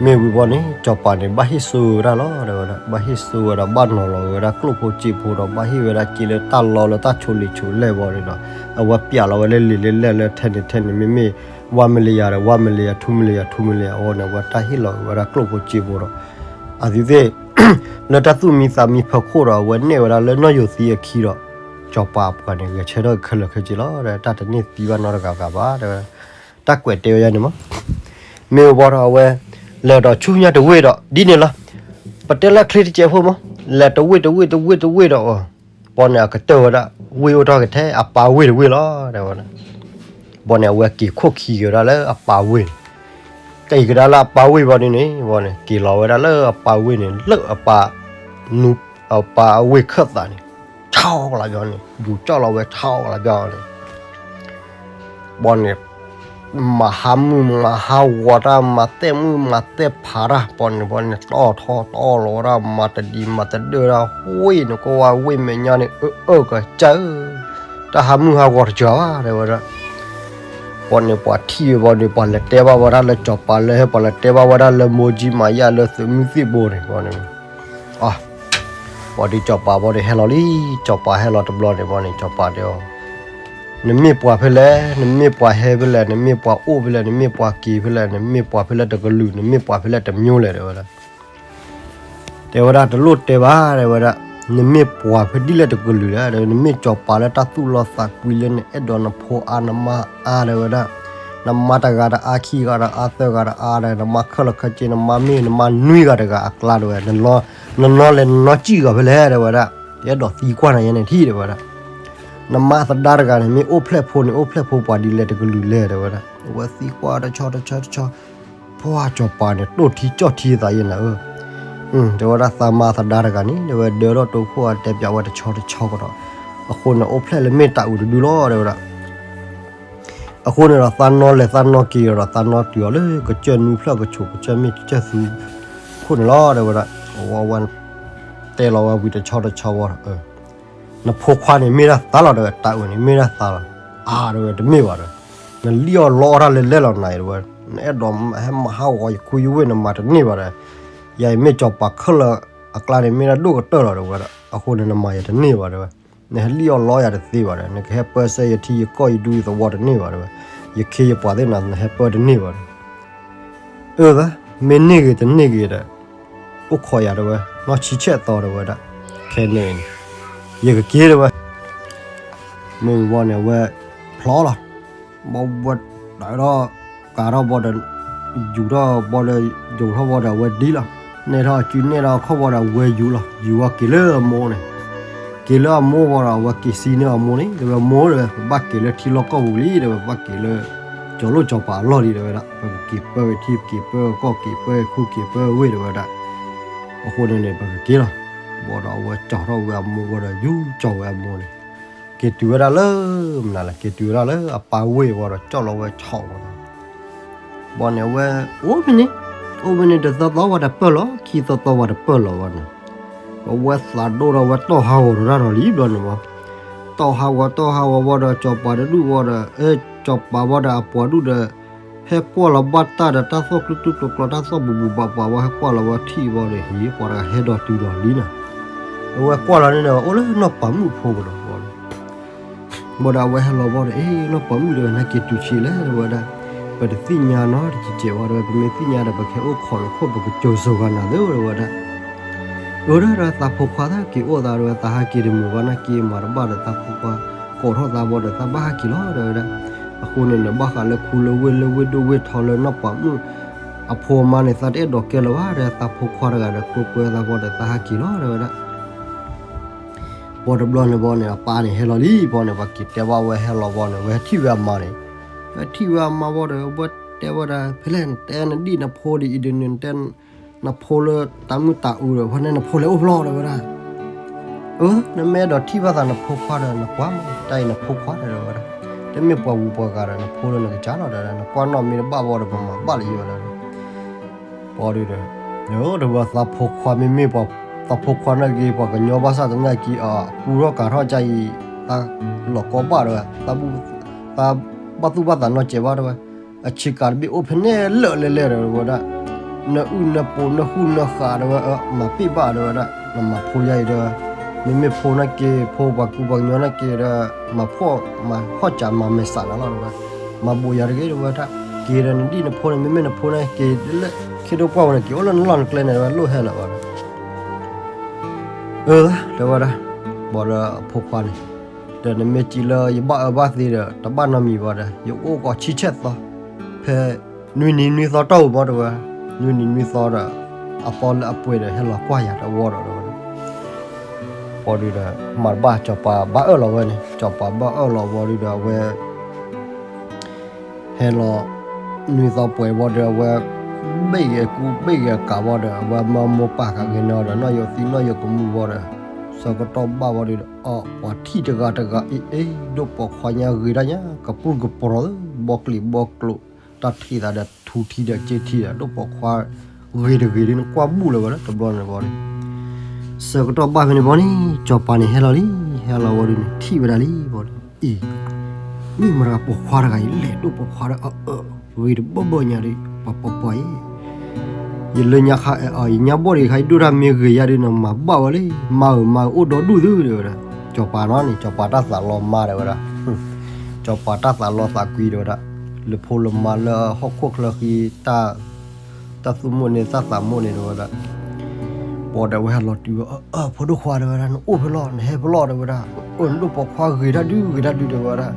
မ့ၢ်ဝံၤဘီန့ၣ် စီၤပၤန့ၣ် ဘၣ်ဟ့ၣ်စိဝဲဒၣ်လီၤ တဲဝဲဒၣ်, ဘၣ်ဟ့ၣ်စိဝဲဒီး ဘၣ်နီၤလီၤဝဲဒၣ်ကျိၣ်ဖိစ့ဖိဒီး ဘၣ်ဟ့ၣ်ဝဲဒၣ်စ့လၢတၢ်လီလၢတၢ်ဆိးလ့ၤဆိးလဲၢ်ဘီန့ၣ်ဒီး အဝဲပျးလီၤဝဲလၢလံာ်လၢလဲၢ်လၢထဲန့ၣ်ထဲန့ၣ် မ့မ့ၢ် one million ဒီး one million two million two million အဃိန့ၣ် အဝဲတၢ်ဟ့ၣ်လီၤဝဲဒၣ်ကျိၣ်ဖိစ့ဖိဒီး အသုသ့ၣ် လၢတၢ်သူၣ်မံသးမံဖၢခိၣ်ဒီး အဝဲနဲၣ်ဝဲဒၣ်လၢနီၢ်ယိၤသံအခံဒီး စီၤပၤအပှၤန့ၣ် ဂဲၤဆၢထၢၣ်ခဲလၢာ်ခဲဆ့လီၤ. တၢ်တန့ၢ်သံဘၣ်နီတဂၤဂၤဘၣ် တဲဝဲ, တၢ်ကွဲးတဲဝဲယါန့ၣ်မး, မ့ၢ်ဝံၤဘီဒီးအဝဲ လဲၤဒီးဆူညါတဝ့ၢ်ဒီး ဒ်န့ၣ်လီၤ. ပတဲလၢအချ့တစဲးဖိမး လဲၤတဝ့ၢ်တဝ့ၢ်တဝ့ၢ်တဝ့ၢ်ဒီး ဘီန့ၣ် အကတၢၢ်ဝဲဒၣ် ဝ့ၢ်အိၣ်ထီၣ်ကထဲအပၢ်ဝ့ၢ်တဝ့ၢ်လီၤ တဲဝဲဒၣ်. ဘီန့ၣ် အဝဲက့ၤခိၣ်ခံက့ၤဝဲဒၣ်လၢအပၢ်ဝ့ၢ်န့ၣ်, က့ၤကဒါလၢအပၢ်ဝ့ၢ်ဘီဒ်န့ၣ် ဘီန့ၣ် က့ၤလီၤဝဲဒၣ်လၢအပၢ်ဝ့ၢ်န့ၣ် လၢအပၢ် အပၢ်အဝ့ၢ်ခၢၣ်သးန့ၣ် ဆါအီၣ်ကလးဘီန့ၣ် ယူၤကၠီၣ်လီၤဝဲဆါအီၣ်ကလးဘီန့ၣ် ဘီန့ၣ် မၤဟါမုၢ်မၤဟါဂီၤတၢ် မၤတဲာ်မုၢ်မၤတဲာ်ဖးတၢ် ဘီန့ၣ် ဘီန့ၣ် တအီၣ်ထီၣ်တအီၣ်လီၤဝဲဒၣ် မၤတဒံးမၤတဒၢတၢ် ဝ့ၢ်န့ၣ် ကဝဲဝ့ၢ်မဲာ်ညါန့ၣ် အၢအၢကစၢ်ဧၢ, တၢ်ဟါမုၢ်ဟါဂီၤတစှၤဘၣ် တဲဝဲဒၣ်. ဘီန့ၣ် ပှၤထံၣ်ဝဲဘီန့ၣ် ပှၤလဲၤတဲဘၣ်ဝဲဒၣ်လၢစီၤပၤလၢဟဲ ပှၤလဲၤတဲဘၣ်ဝဲဒၣ်လၢမိၢ်ကၠံမၤယၣ်လၢသုးမုၢ်သံၣ်ဘိန့ၣ် ဘီန့ၣ် အ ဘီဒုးစီၤပၤဘီဒုးဟဲလီၤလံ, စီၤပၤဟဲလီၤတဘျီန့ၣ် ဘီန့ၣ် စီၤပၤတဲအီၤ, နမ့ၢ်ပှၤဖဲလဲၣ်, နမ့ၢ်ပှၤဟဲဖဲလဲၣ်, နမ့ၢ်ပှၤအိၣ်ဖဲလဲၣ်, နမ့ၢ်ပှၤက့ၤဖဲလဲၣ်, နမ့ၢ်ပှၤဖဲလဲၣ်တကလုာ်, နမ့ၢ်ပှၤဖဲလဲၣ်တမျိုးလဲၣ် တဲဝဲဒၣ်. တဲဝဲဒၣ် တလိၣ်တဲဘၣ် တဲဝဲဒၣ်, နမ့ၢ်ပှၤဖဲဒ်လဲၣ်တကလုာ်လဲၣ်, နမ့ၢ်စီၤပၤလၢတၢ်သူၣ်လီသးကွံလၢနအဲၣ်ဒိးနဖိအါနမါအါ တဲဝဲဒၣ်, နမါတဂၤတအါ ခံဂၤတအါ သၢဂၤတအါဒီး နမါခဲလၢာ်ခဲဆ့ နမါမ့ၢ်နမါနွံဂၤတဂၤအကျါ တဲဝဲ, နနီၢ်လဲၤနနီၢ်စံၣ်ဂၤဖဲလဲၣ် တဲဝဲဒၣ်, ယအဲၣ်ဒိးသံကွၢ်နၤယဲန့ၣ်ထံၣ် တဲဝဲဒၣ်. နမါသဒါတဂၤန့ၣ် မ့ၢ်အိၣ်ဖျဲၣ်ဖိန့ၣ် အိၣ်ဖျဲၣ်ဖိပှၤဒ်လဲၣ်တကလုာ်လဲၣ် တဲဝဲဒၣ်. အဝဲသံကွၢ်တဆီတဆီတဆီ ပှၢ်စီၤပၤန့ၣ် တိၢ်ထံကၠီၣ်ထံသးယဲနၤဧၢ, တဲဝဲဒၣ် သးမါသဒါတဂၤန့ၣ် တဲဝဲ ဒၢထီၣ်တိခိၣ်အတဲပၠးဝဲတဆီတဆီကဒီး, အဃိန့ၣ် အိၣ်ဖျဲၣ်လၢမ့ၢ်တၢ်အုးတဒုလီၤ တဲဝဲဒၣ်. အဃိန့ၣ်ဒီး သးနီၢ်လဲၤသးနီၢ်က့ၤဒီး သးနီၢ်တုၤအီၤလၢကစၢၢ်နွံဖျၢၣ်ကဆိး ကစၢၢ်မ့ၢ်ကစၢၢ်သူခိၣ်န့ၣ်လီၤ တဲဝဲဒၣ်. အဝဲ တဲလီၤဝဲဝံၤတဆီတဆီဝဲဒီး နဖိခွါန့ၣ် မ့ၢ်ဒၣ်သးလီၤ တဲဝဲ, တၢ်အုးန့ၣ် မ့ၢ်ဒၣ်သးလီၤ. အါ တဲဝဲ, တမ့ၢ်ဘၣ်ဒီး နလံၣ်အီၣ်လီအီၣ်တၢ်လဲၤလဲၣ်လီၤနၤ တဲဝဲ, နအဲၣ်ဒိးဟဲမၤဟးဂီၤယခူယဝ့ၢ် နမၤတန့ၢ်ဘၣ်ဒီး, ယၤအံၤမ့ၢ်စီၤပၤခဲလၢာ်အကျါန့ၣ် မ့ၢ်ဒၣ်ဒိၣ်ကတၢၢ်လီၤ တဲဝဲဒၣ်. အဃိန့ၣ် နမၤယၤတန့ၢ်ဘၣ် တဲဝဲ, နဟဲလံၣ်အီၣ်လီယၤတသ့ဘၣ်ဒီး နကဟဲပၢဆှၢယထံယကီၢ်ယဒူယသဝီတန့ၢ်ဘၣ် တဲဝဲ, ယခ့ယပှၤသ့ၣ်နၤ နဟဲပၢတန့ၢ်ဘၣ်ဒီး အၢ မ့ၢ်န့ၢ်ဂ့ၤတန့ၢ်ဂ့ၤဒီး အိၣ်ခိးယၤ တဲဝဲ, နီၢ်ဆံဆဲၣ်သီ တဲဝဲဒၣ်, ခဲန့ၣ် ယကက့ၤ တဲဝဲ. မ့ၢ်ဝံၤဘီန့ၣ် အဝဲဖျီလီၤ. ဘီဝဲဒၣ်ဒီး ကၤထီၣ်ဘီဒီး ယူၤထီၣ်ဘီဒီး ယူၤထီၣ်ဘီဒီး အဝဲဒံလီၤ. နဲၣ်ထီၣ်စုနဲၣ်ထီၣ်ခီၣ်ဘီဒီး အဝဲယူၤလီၤ. ယူၤဝဲက့ၤလၢအမိၢ်န့ၣ် က့ၤလၢအမိၢ်ဝံၤဒီး အဝဲက့ၤစံးန့ၢ်အမိၢ်န့ၣ် တဲဝဲ မိၢ် တဲဝဲ ပဘၣ်က့ၤလၢထံလီၢ်ကီၢ်ပူၤလံ တဲဝဲ ပဘၣ်က့ၤလၢ ကၠီၤလိၣ်ကၠီၤပၤအလီၢ်လံ တဲဝဲဒၣ် ပကက့ၤပၢဝဲထံ က့ၤပၢဝဲကီၢ် က့ၤပၢဝဲခူ က့ၤပၢဝဲဝ့ၢ် တဲဝဲဒၣ်. အဃိန့ၣ်န့ၣ် ပကက့ၤလီၤ. ဘၣ်ဒီးအဝဲကၠီၤထီၣ်ဝဲအမိၢ်ဝံၤဒီး ယူၤကၠီၤဝဲအမိၢ်န့ၣ် က့ၤတုၤဝဲဒၣ်လၢ မနုၤလဲၣ် က့ၤတုၤဝဲဒၣ်လၢအပၢ်ဝ့ၢ်ဝံၤဒီး ကၠီၣ်လီၤဝဲဆီၣ်ဝဲဒီး ဘၣ်န့ၣ် အဝဲအိၣ်ဖဲန့ၣ် အိၣ်ဖဲန့ၣ် တသီသီဝဲတပၢၢ်လီၤ ခံသီသီဝဲတပၢၢ်လီၤဝဲန့ၣ် အဝဲသးဒိၣ်ဒီးဝဲတီၢ်ဟးဂီၤဒီးတၢ်ဒီးလံဘျီန့ၣ်မး တီၢ်ဟးဂီၤတီၢ်ဟးဂီၤဝံၤဒီး ကၠီၤပၤတဒူၣ်ဝံၤဒီး အဲ ကၠီၤပၤဝံၤဒီးအပှၤဒူၣ်ဒီး ဟဲကွၢ်လီၤဘၣ်တၢ်ဒီးတၢ်သီၣ်ကျူကျူကျိၤကျိၤ တၢ်သီၣ်ပူၤပူၤဘၣ်ဘၣ်ဝဲ ဟဲကွၢ်လီၤဝဲထံၣ်ဝံၤဒီး ဟံၣ်ပှၤတဂၤဟဲဒီးတုၤဒီးလံန့ၣ် အဝဲကွၢ်လီၤန့ၣ်ဒီး အိၣ်လၢနီၢ်ပၤမုၣ်ဖိကဒီးဝံၤဒီး ဘၣ်ဒီးအဝဲဟဲလီၤဝံၤဒီး အ့ နီၢ်ပၤမုၣ်တဲဝဲ နက့ၤတုၤဆံးလဲၣ် တဲဝဲဒၣ် ပတသ့ၣ်ညါနီတကဲးကဲးဝံၤဒီး ပမ့ၢ်သ့ၣ်ညါဒီး ပကဟဲအိၣ်ခိးနခိၣ် ပကစိာ်စၢၤဂၤနၤသ့ တဲဝဲဒၣ် အၢ ဒီးသးဖိခွါသးက့ၤအိၣ်သး တဲဝဲ သးဟးက့ၤတမုာ်ဘၣ် နက့ၤမၤတဘၣ်ဒီး သးဖိခွါကိးထီၣ်သးဝံၤဒီး သးဘၣ်ဟးက့ၤလီၤ တဲဝဲဒၣ်. အဃိန့ၣ်ဒီး ဘၣ်ဃးလၢခူလၢဝ့ၢ်လၢဝ့ၢ်ဒိၣ်ဝ့ၢ်ထီလၢနီၢ်ပၤမုၣ်အဖိအမါန့ၣ် သးတအဲၣ်ဒိးကဲလၢၤဘၣ်ဒီး သးဖိခွါတဂၤဒီး ကွၢ်ကွၢ်သးဝံၤဒီး သးဟးက့ၤလီၤ တဲဝဲဒၣ်. ဘၣ်တဘျီန့ၣ်ဘၣ်န့ၣ် အပၢ်န့ၣ်ဟဲလီၤလံဘၣ်န့ၣ် ပှၤက့ၤတဲဘၣ်ဝဲဟဲလီၤဘၣ်န့ၣ် ဝဲထံၣ်ဝဲအမါန့ၣ် ဝဲထံၣ်ဝဲအမါဘၣ်ဒီး ဝဲတဲဝဲဒၣ် ဖဲလဲၣ် နတဲနဒံၣ်နဖိဒ်အံၤဒ်န့ၣ် နတဲနဖိလၢတၢ်မုၢ်တၢ်အူဒီး ဖဲန့ၣ်နဖိလဲၤအိၣ်ဖဲလဲၣ် တဲဝဲဒၣ်. အၢ နမ့ၢ်အဲၣ်ဒိးထံၣ်ဘၣ်သးနဖိခွါဒီး နကွၢ်မး တၢ်အံၤနဖိခွါဒီး တဲဝဲဒၣ်. တမ့ၢ်ပှၤဂုၤပှၤဂၤဒီး နဖိလၢနကစၢ်လီၤ တဲဝဲဒၣ်. နကွၢ်နီၣ်မ့ၢ်တဘၣ်ဘၣ်ဒီး ပမၤဘၣ်လၢယိာ်လီၤ ပှၤဒုဒီး တဲဝဲသးဖိခွါမ့မ့ၢ်ပှၤ သးဖိခွါနာ်က့ ပှၤကညီဘၣ်ဆၣ်သနာ်က့ အကူထီၣ်ကၤထီၣ်ကါအံၤ သးလီၤကီဘၣ်တဲဝဲ သးဘၣ်သူၣ်ဘၣ်သးနီတစဲးဘၣ်တဲဝဲ အဆ့ကၤတဘ့ၣ်အိၣ်ဖဲန့ၣ်လၢာ်လဲၣ်လဲၣ်ဒီးတဲဝဲဒၣ် နအုၣ်နဖိနဃုနဃာ်တဲဝဲ မၤပ့ၢ်ဘၣ်တဲဝဲဒၣ် နမၤဖိယါအံၤတဲဝဲ မ့မ့ၢ်ဖိနာ်က့ ဖိပှၤကူပှၤကညီနာ်က့ဒီး မၤဖှီၣ်မၤဟီၣ်စးမၤမဲာ်ဆှးနၤလီၤတဲဝဲ မၤဘိးယၤတဂ့ၤတဲဝဲဒၣ် က့ၤဒီးနဒံၣ်နဖိန့ၣ် မ့မ့ၢ်နဖိန့ၣ် က့ၤလၢခ့ဒိၣ်ပှၢ်ဝဲန့ၣ် က့ၤအိၣ်လၢနလီၢ်နကျဲန့ၣ်တဲဝဲ လိၣ်ဟဲလၢာ်ဘၣ်ဒီး အၢ တဲဝဲဒၣ် ဘၣ်ဒီးအဖိခွါန့ၣ် ဒီးနမ့ၢ်စံးလၢယဘၣ်အၢဘၣ်သီဒီး တဘၣ်နီတမံၤဘၣ်ဒီး ယအိၣ်ကီးဆံဆဲၣ်သီ ဖဲနွံနံၤနွံသီတီၢ်ပူၤမးတဲဝဲ နွံနံၤနွံသီဒီး အသီလၢအပှဲၤဒီး ဟဲလီၤကွၢ်ယၤတဝီဒီးတဲဝဲဒၣ် ပှၤဒုဒီး မၤတဘၣ် စီၤပၤဘၣ်အၢၣ်လီၤဝဲန့ၣ် စီၤပၤဘၣ်အၢၣ်လီၤဝံၤဒုဒီး အဝဲ ဟဲလီၤ နွံသီပှဲၤဝံၤဒီး အဝဲ ဘ့ၣ်ဂ့ၤကူဘ့ၣ်ဂ့ၤကၤဝံၤဒီး အဝဲမၢမိၢ်ပၢ်ဃးဂ့ၤန့ၢ်အီၤဒီး နီၢ်ယိးသံနီၢ်ယိးကမူဝံၤဒီး ဆၢကတီၢ်ဘၣ်ဝံၤဒုဒီး အီၣ်ပှၤထံၣ်တဂၤတဂၤ အ့ အ့ ဒိၣ်ပိာ်ခွါညါဂ့ၤတၢ်ညါ ကပူၢ်ကပြီၤလၢ ဘီကျံၤဘီကျိး တၢ်ထံၣ်သးဒီး ထူထံဒီးက့ထံဒီး ဒိၣ်ပိာ်ခွါ ဂ့ၤတဂ့ၤဒ်နကွၢ်ဘူၣ်လၢၤဝဲလၢတဘျီန့ၣ်ဘၣ်န့ၣ် ဆၢကတီၢ်ဘၣ်ဖဲန့ၣ်ဘၣ်န့ၣ် စီၤပၤန့ၣ်ဟဲလီၤလံ ဟဲလီၤဝံၤဒုန့ၣ် ထံၣ်ဝဲဒၣ်လံဘၣ်န့ၣ် အ့ မ့ၢ်မတၤပိာ်ခွါတဂၤအံၤလဲၣ် ဒိၣ်ပိာ်ခွါဒီး အၢ ဂ့ၤတဘၣ်ဘၣ်ညါဒီး ပှၤပိာ်ခွါအံၤ ယလၢညါခါအဲၣ်အီၤ ယညါဘီၣ်ဒံးခါ ယဒိၣ်တၢ်မ့ၢ်ဂ့ၤယါဒုး နမၤဘၣ်ဝဲလံ မါဧၢ မါဧၢ အိၣ်ဒီဒူၣ်သု တဲဝဲဒၣ် စီၤပၤနီၤန့ၣ် စီၤပၤတၢ်သးလီၤမါ တဲဝဲဒၣ် စီၤပၤတၢ်သးလီသးကွံ တဲဝဲဒၣ် လၢဖိလၢမါလၢဟီၣ်ခိၣ်ချၢဃံ တၢ်သူၣ်မိၣ်န့ၣ် တၢ်သးမိၣ်န့ၣ် တဲဝဲဒၣ် ပှၤဒီးဝဲဟဲလီၤတုၤဝဲ အၢ ဖိဒိၣ်ခွါ တဲဝဲဒၣ် နအိၣ်ဖဲလဲၣ် နဟဲဖဲလဲၣ် တဲဝဲဒၣ် အၢ နဒိၣ်ပိာ်ခွါဂ့ၤတၢ်ဒုး ဂ့ၤတၢ်ဒုး တဲဝဲဒၣ်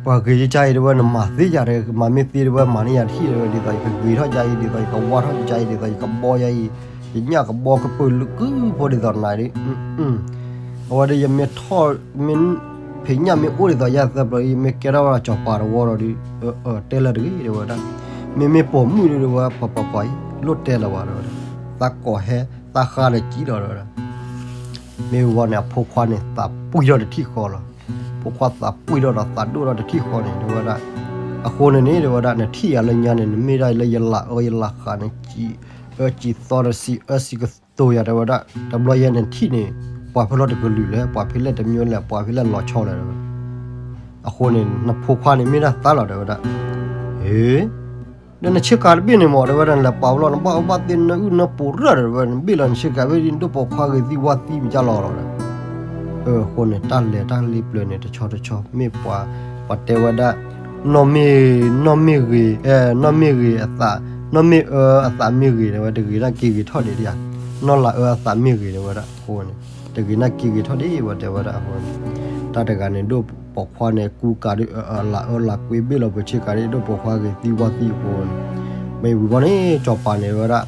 ပှၤဂ့ၤယကါအံၤ တဲဝဲ နမၤသ့ယၤဒီး မၤမ့ၢ်သ့ တဲဝဲ မၤန့ၢ်ယၤတဟံၣ် တဲဝဲ ဒ်သိးယကဂ့ၤထီၣ်ကါအံၤ ဒ်သိးယကဝါထီၣ်ယကါအံၤ ဒ်သိးယကဘီယါအံၤ ယညၣ်ကဘီကပၢၤလုာ်ကုဖိ ဒ်သိးနၤဒ် အဝဲဒီးယမ့ၢ်ထီၣ် မ့ၢ်ဖံးညၣ်မ့ၢ်အိၣ်ဒ်သိးယၤသၢပျၢၤ ယမ့ၢ်ကဲထီၣ်ဝဲဒၣ်စီၤပၤတဝီဒီးဒ် တဲလၢၤတဂ့ၤ တဲဝဲဒၣ် မ့မ့ၢ်ပိာ်မုၣ်ဒ် တဲဝဲ ပှၤပိာ်ခွါအံၤ လိၣ်တဲလၢၤဘၣ် တဲဝဲဒၣ် သးကိးဟဲ သးဃါဒီးကံလီၤ တဲဝဲဒၣ် မ့ၢ်ဝံၤန့ၣ် အဖိခွါန့ၣ် သးပှံၢ်ထီၣ်တထံၣ်ဃီလီၤ. ဖိခွါသးပှံၢ်ထီၣ်ဒီးသးဒိၣ်ထီၣ်တထံၣ်ဃီန့ၣ် တဲဝဲဒၣ်. အဃိန့ၣ်န့ၣ် တဲဝဲဒၣ် နထံၣ်ယၤလၢညါန့ၣ် နမ့ၢ်ဒၣ်လၢယလၤအၢယလၤဃးန့ၣ် စံးအၢစံးသီဒီးစံးအၢစံးကတိၤယၤ တဲဝဲဒၣ်. တဘျီယဲန့ၣ်ထံၣ်န့ၣ် ပှၤဖဲလဲၣ်တကလုာ်လဲၣ်, ပှၤဖဲလဲၣ်တမျိုးလဲၣ်, ပှၤဖဲလဲၣ်လီၤဆီလဲၣ် တဲဝဲဒၣ်. အဃိန့ၣ် နဖိခွါန့ၣ်မ့ၢ်ဒၣ်သးလီၤ တဲဝဲဒၣ်. ဟ့ ဒီးနဆ့ကၤတဘ့ၣ်န့ၣ်မ့ၢ် တဲဝဲဒၣ် နလဲၤပာ်လီၤ နဘၣ်အၢဘၣ်သီ နအုၣ်နပူၤရၢၢ်ဒီး တဲဝဲဒၣ် နဘ့ၣ်လီၤနဆ့ကၤ ဖဲဒၣ်ဒိၣ်ပိာ်ခွါဂ့ၤသံဝါသံမ့ၢ်ကၢ်လီၤလီၤ တဲဝဲဒၣ်. အဃိန့ၣ် တၢ်လဲၤတၢ်လ့ပျၢၤန့ၣ် တဆီတဆီ မ့ၢ်ပှၤ ပှၤတဲဝဲဒၣ် နီၢ်မ့ၢ် နီၢ်မ့ၢ်ဂ့ၤ နီၢ်မ့ၢ်ဂ့ၤအသး နီၢ်မ့ၢ်အၢအသးမ့ၢ်ဂ့ၤ တဲဝဲ တဂ့ၤနာ်က့ဂ့ၤထီၣ်ဒံးဒံးဧါ. နီၢ်လၤအၢအသးမ့ၢ်ဂ့ၤ တဲဝဲဒၣ် အဃိန့ၣ် တဂ့ၤနာ်က့ဂ့ၤထီၣ်ဒံး ဝဲတဲဝဲဒၣ် အဃိန့ၣ် တၢ်တဂၤန့ၣ် ဒိၣ်ပိာ်ခွါန့ၣ် ကူကၤဒ်အၢ လၤအၢလၤကွံ ဘ့ၣ်လီၤပှဲၤဆ့ကၤဒ် ဒိၣ်ပိာ်ခွါဂ့ၤသံဝါသံအဃိန့ၣ် မ့ၢ်ဝံၤဘီန့ၣ် စီၤပၤန့ၣ်ဝဲဒၣ်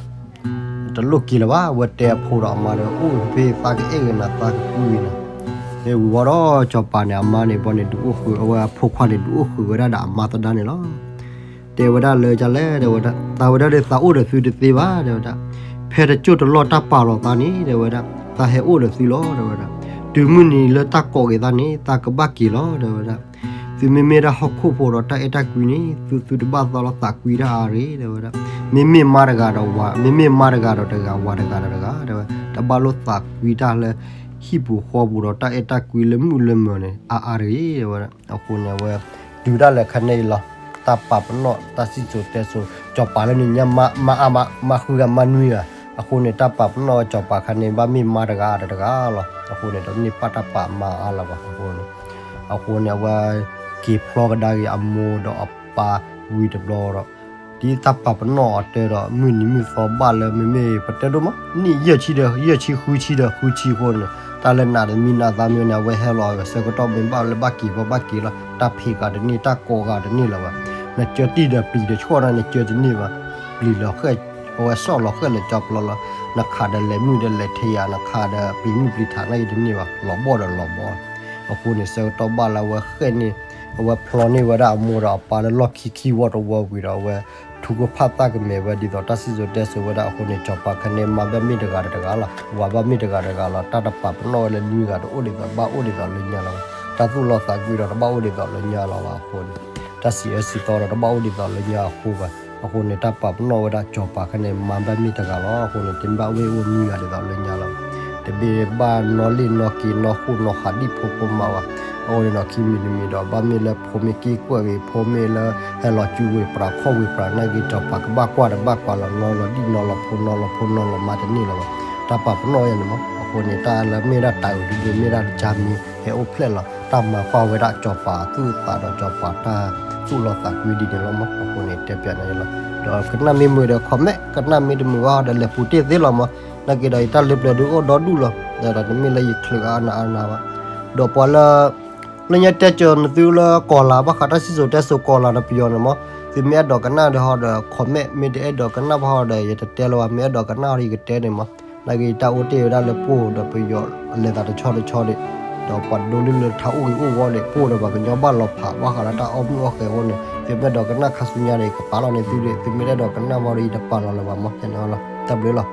တလိၣ်က့ၤလၢၤဘၣ်, အဝဲတဲအဖိဒီးအမါဒီး အိၣ်ဖဲသးကအဲၣ်ဂ့ၤနၤ သးကကွံဂ့ၤနၤ. တဲဝံၤဝံၤဒီး စီၤပၤန့ၣ် အမါန့ၣ် ဘီန့ၣ် ဒုးအိၣ်ဃုာ် အဝဲအဖိခွါန့ၣ် ဒုးအိၣ်ဃုာ်ဝဲဒၣ်ဒီးအမါသဒါန့ၣ်လီၤ. တဲဝဲဒၣ်လၢ ကလဲၣ် တဲဝဲဒၣ်, သးဝဲဒၣ်ဒီး သးအိၣ်ဒီးသုတသ့ဘၣ် တဲဝဲဒၣ်, ဖဲတကၠိၢ်တလီၢ်တၢ်ပာ်လီၤသးန့ၣ် တဲဝဲဒၣ်, သးဟဲအိၣ်ဒီးသုလီၤ တဲဝဲဒၣ်. တုၤမုၢ်နံၤလၢတၢ်ကိးက့ၤသးန့ၣ် သးကဘၣ်က့ၤလီၤ တဲဝဲဒၣ်. သုမ့မ့ၢ်ဒၣ်ဟီၣ်ခိၣ်ဖိဒီးတၢ်အဲၣ်တၢ်ကွံန့ၣ် သုသုတဘၣ်သးလီၤ သးကွံတၢ်အါရ့ၣ် တဲဝဲဒၣ်. မ့မ့ၢ်မါတဂၤဒီးဝၤ, မ့မ့ၢ်မါတဂၤဒီးတဂၤ ဝၤတဂၤဒီးတဂၤ တဲဝဲ, တဘၣ်လိၣ်သးကွံတၢ်လၢ ဟံၣ်ပူၤဃီပူၤဒီးတၢ်အဲၣ်တၢ်ကွံလၢမုၢ်လၢမၢၤန့ၣ် အါအါတဂ့ၤ တဲဝဲဒၣ်. အဃိန့ၣ် အဝဲ တုၤဒၣ်လဲာ်ခါန့ၣ်အံၤလီၤ. တၢ်ပာ်ပနီၣ်တၢ်စံၣ်စိၤတဲစိၤ စီၤပၤလၢန့ၣ်ညါ မါအါမး မါဃုဂၤမါနွံဂၤ. အဃိန့ၣ် တၢ်ပာ်ပနီၣ်ဝဲစီၤပၤခါန့ၣ် ဘၣ်မ့ၢ်မါတဂၤဒီးတဂၤလီၤ. အဃိန့ၣ် တန့ၢ်ပၢ်တၢ်ပာ်မါအါလၢၤဘၣ်. အဃိန့ၣ် အဃိန့ၣ် အဝဲက့ၤဖျီကဒါက့ၤအမိၢ်ဒီးအပၢ်ဝံၤတဘျီဒီး ဒ်တၢ်ပာ်ပနီၣ်အီၤတဲဒီး မုၢ်နံၤမုၢ်သီဘၣ်လၢမ့မ့ၢ်ပတဲဒိၣ်မး နံၣ်ယဲၢ်ဆံဒီး ယဲၢ်ဆံဃုဆံဒီးဃုဆံအဃိန့ၣ် တၢ်လၢနးတမံၤနးသးမံၤန့ၣ် အဝဲဟဲလီၤအဂၤဆၢကတီၢ်မ့ၢ်ဘၣ်လၢဘၣ်က့ၤဘၣ်ဘၣ်က့ၤလီၤ. တၢ်ဖံးဂၤတန့ၢ် တၢ်ကိးဂၤတန့ၢ်လၢၤဘၣ်. နကၢတံၢ်ဒီးပျံၤဒီးဆှီၣ်န့ၣ် နကၢတန့ၢ်ဘၣ်. ပျံၤလီၤဃဲၣ် အဝဲဆီၣ်လီၤဃဲၣ်လၢကၠီပျီလီၤ. နခးဒီးလဲၤမုၢ်ဒီးလဲၤထဲယၤ နခးဒီးပျံၤမုၢ်ပျံၤထးန့ၣ်တန့ၢ်ဘၣ်. လီၤဘီၣ်ဒီးလီၤဘီၣ် အဃိန့ၣ် ဆၢကတီၢ်ဘၣ်လၢအဝဲဃဲၣ်န့ၣ် အဝဲဖျီန့ၢ်ဝဲဒၣ်အမိၢ်ဒီးအပၢ်လၢလီၢ်ခံခံဝီတဝီဝံၤဒီး အဝဲထူကဖၣ်သၣ်ကမဲာ်ဝဲဒ်သိးတၢ်စံၣ်စိၤတဲစိၤဝဲဒၣ်အဃိန့ၣ် စီၤပၤခါန့ၣ် မါဘၣ်မ့ၢ်တဂၤဒီးတဂၤလီၤ. ဝၤဘၣ်မ့ၢ်တဂၤဒီးတဂၤလီၤ. တၢ်တပာ်ပနီၣ်ဝဲလၢနွံဂၤတအိၣ်ဒ်သိးဘၣ်အိၣ်ဒ်သိးလၢညါလီၤ. တၢ်သူၣ်လီသးကွံဒီးတဘၣ်အိၣ်ဒ်သိးလၢညါလီၤဘၣ်အဃိန့ၣ် တၢ်စံးအၢစံးသီဒီးတဘၣ်အိၣ်ဒ်သိးလၢညါအဃိဘၣ်. အဃိန့ၣ် တၢ်ပာ်ပနီၣ်ဝဲဒၣ်စီၤပၤခါန့ၣ် မါဘၣ်မ့ၢ်တဂၤလီၤ. အဃိန့ၣ် တဘၣ်မ့ၢ်အိၣ်နွံဂၤဒ်သိးလၢညါလီၤ. တဘၣ်နီၣ်လ့ၣ်နီၣ်က့ၤနီၣ်ဃိၣ်နီၣ်ဃးဒံၣ်ဖိဖိမးဘၣ်. အဃိန့ၣ်ဒီးခံမံၤတမံၤဒီး ဘၣ်မ့ၢ်လၢဖိမ့ၢ်က့ၣ်ကွဲၢ်ဂ့ၤ ဖိမ့ၢ်လၢဟဲလီၤစုဝ့ၤပြးခီၣ်ဝ့ၤပြးန့ၣ်ဂ့ၤ စီၤပၤကဘၣ်ကွၢ်တဘၣ်ကွၢ်လီၤ. နီၣ်လီၤဒံၣ်နီၣ်လီၤဖိနီၣ်လီၤဖိနီၣ်လီၤမါတန့ၢ်လၢၤဘၣ်. တၢ်ပာ်ပနီၣ်ဝဲန့ၣ်မး အဃိန့ၣ် တၢ်လၢမ့ၢ်ဒၣ်တၤအုးဒ်န့ၣ် မ့ၢ်ဒၣ်တၢ်မံၤဟဲအိၣ်ဖျဲၣ်လီၤ. တၢ်မၤကွၢ်ဝဲဒၣ်စီၤပၤသူၣ်လီသးကွံဒ်န့ၣ်လီၤမး. အဃိန့ၣ် တဲပျးန့ၣ်လီၤ. ဒီးကနၣ်မ့ၢ်မုာ်ဒီး comment, ကနၣ်မ့ၢ်တမုာ်ဘၣ်ဒီး လဲၤပူၤတ့ၢ်သ့လီၤမး. နာ်က့ဒီး ယတၢ်လၢပျၢၤဒုးအိၣ်ဒီဒူၣ်လီၤ. ဒီးတမ့ၢ်လၢယချုးအါနၤအါနၤဘၣ်. ဒီးပှၤလၢ လၢညါတဲကၢၤနသုလၢကီၤလၤ ဘၣ်ဃးတၢ်စံၣ်စိၤတဲစိၤကီၤလၤဒီးပယီၤန့ၣ်မး, သုမ့ၢ်အဲၣ်ဒိးကနၣ်ဒီးဟီဒီး comment, မ့ၢ်တအဲၣ်ဒိးကနၣ်ဘၣ်ဟီဒီး ယတတဲလၢၤဘၣ်, မ့ၢ်အဲၣ်ဒိးကနၣ်ဒီးယကတဲန့ၣ်မး. နာ်က့တၢ်အိၣ်တ့ၢ်ဝဲဒၣ်လၢပှိၢ်ဒီးပယီၤ လဲၤသးတဆီတဆီဒံး, ဒီးပှၤဒိလံလၢထးအိၣ်ဂ့ၤအိၣ်ဝီဒံး ပှိၢ်ဒီးပှၤကညီဘၣ်လီၤဖး ဘၣ်ဃးလၢတၢ်အီၣ်မုၢ်အီၣ်ဃဲၤအဃိန့ၣ် သုမ့ၢ်အဲၣ်ဒိးကနၣ်ခါဆူညါဒီး ယကပာ်လီၤန့ၢ်သုဒံး, သုမ့ၢ်တအဲၣ်ဒိးကနၣ်ဘၣ်ဒီး ယတပာ်လီၤလၢၤဘၣ်မး, တၢ်ဘျုးလီၤ.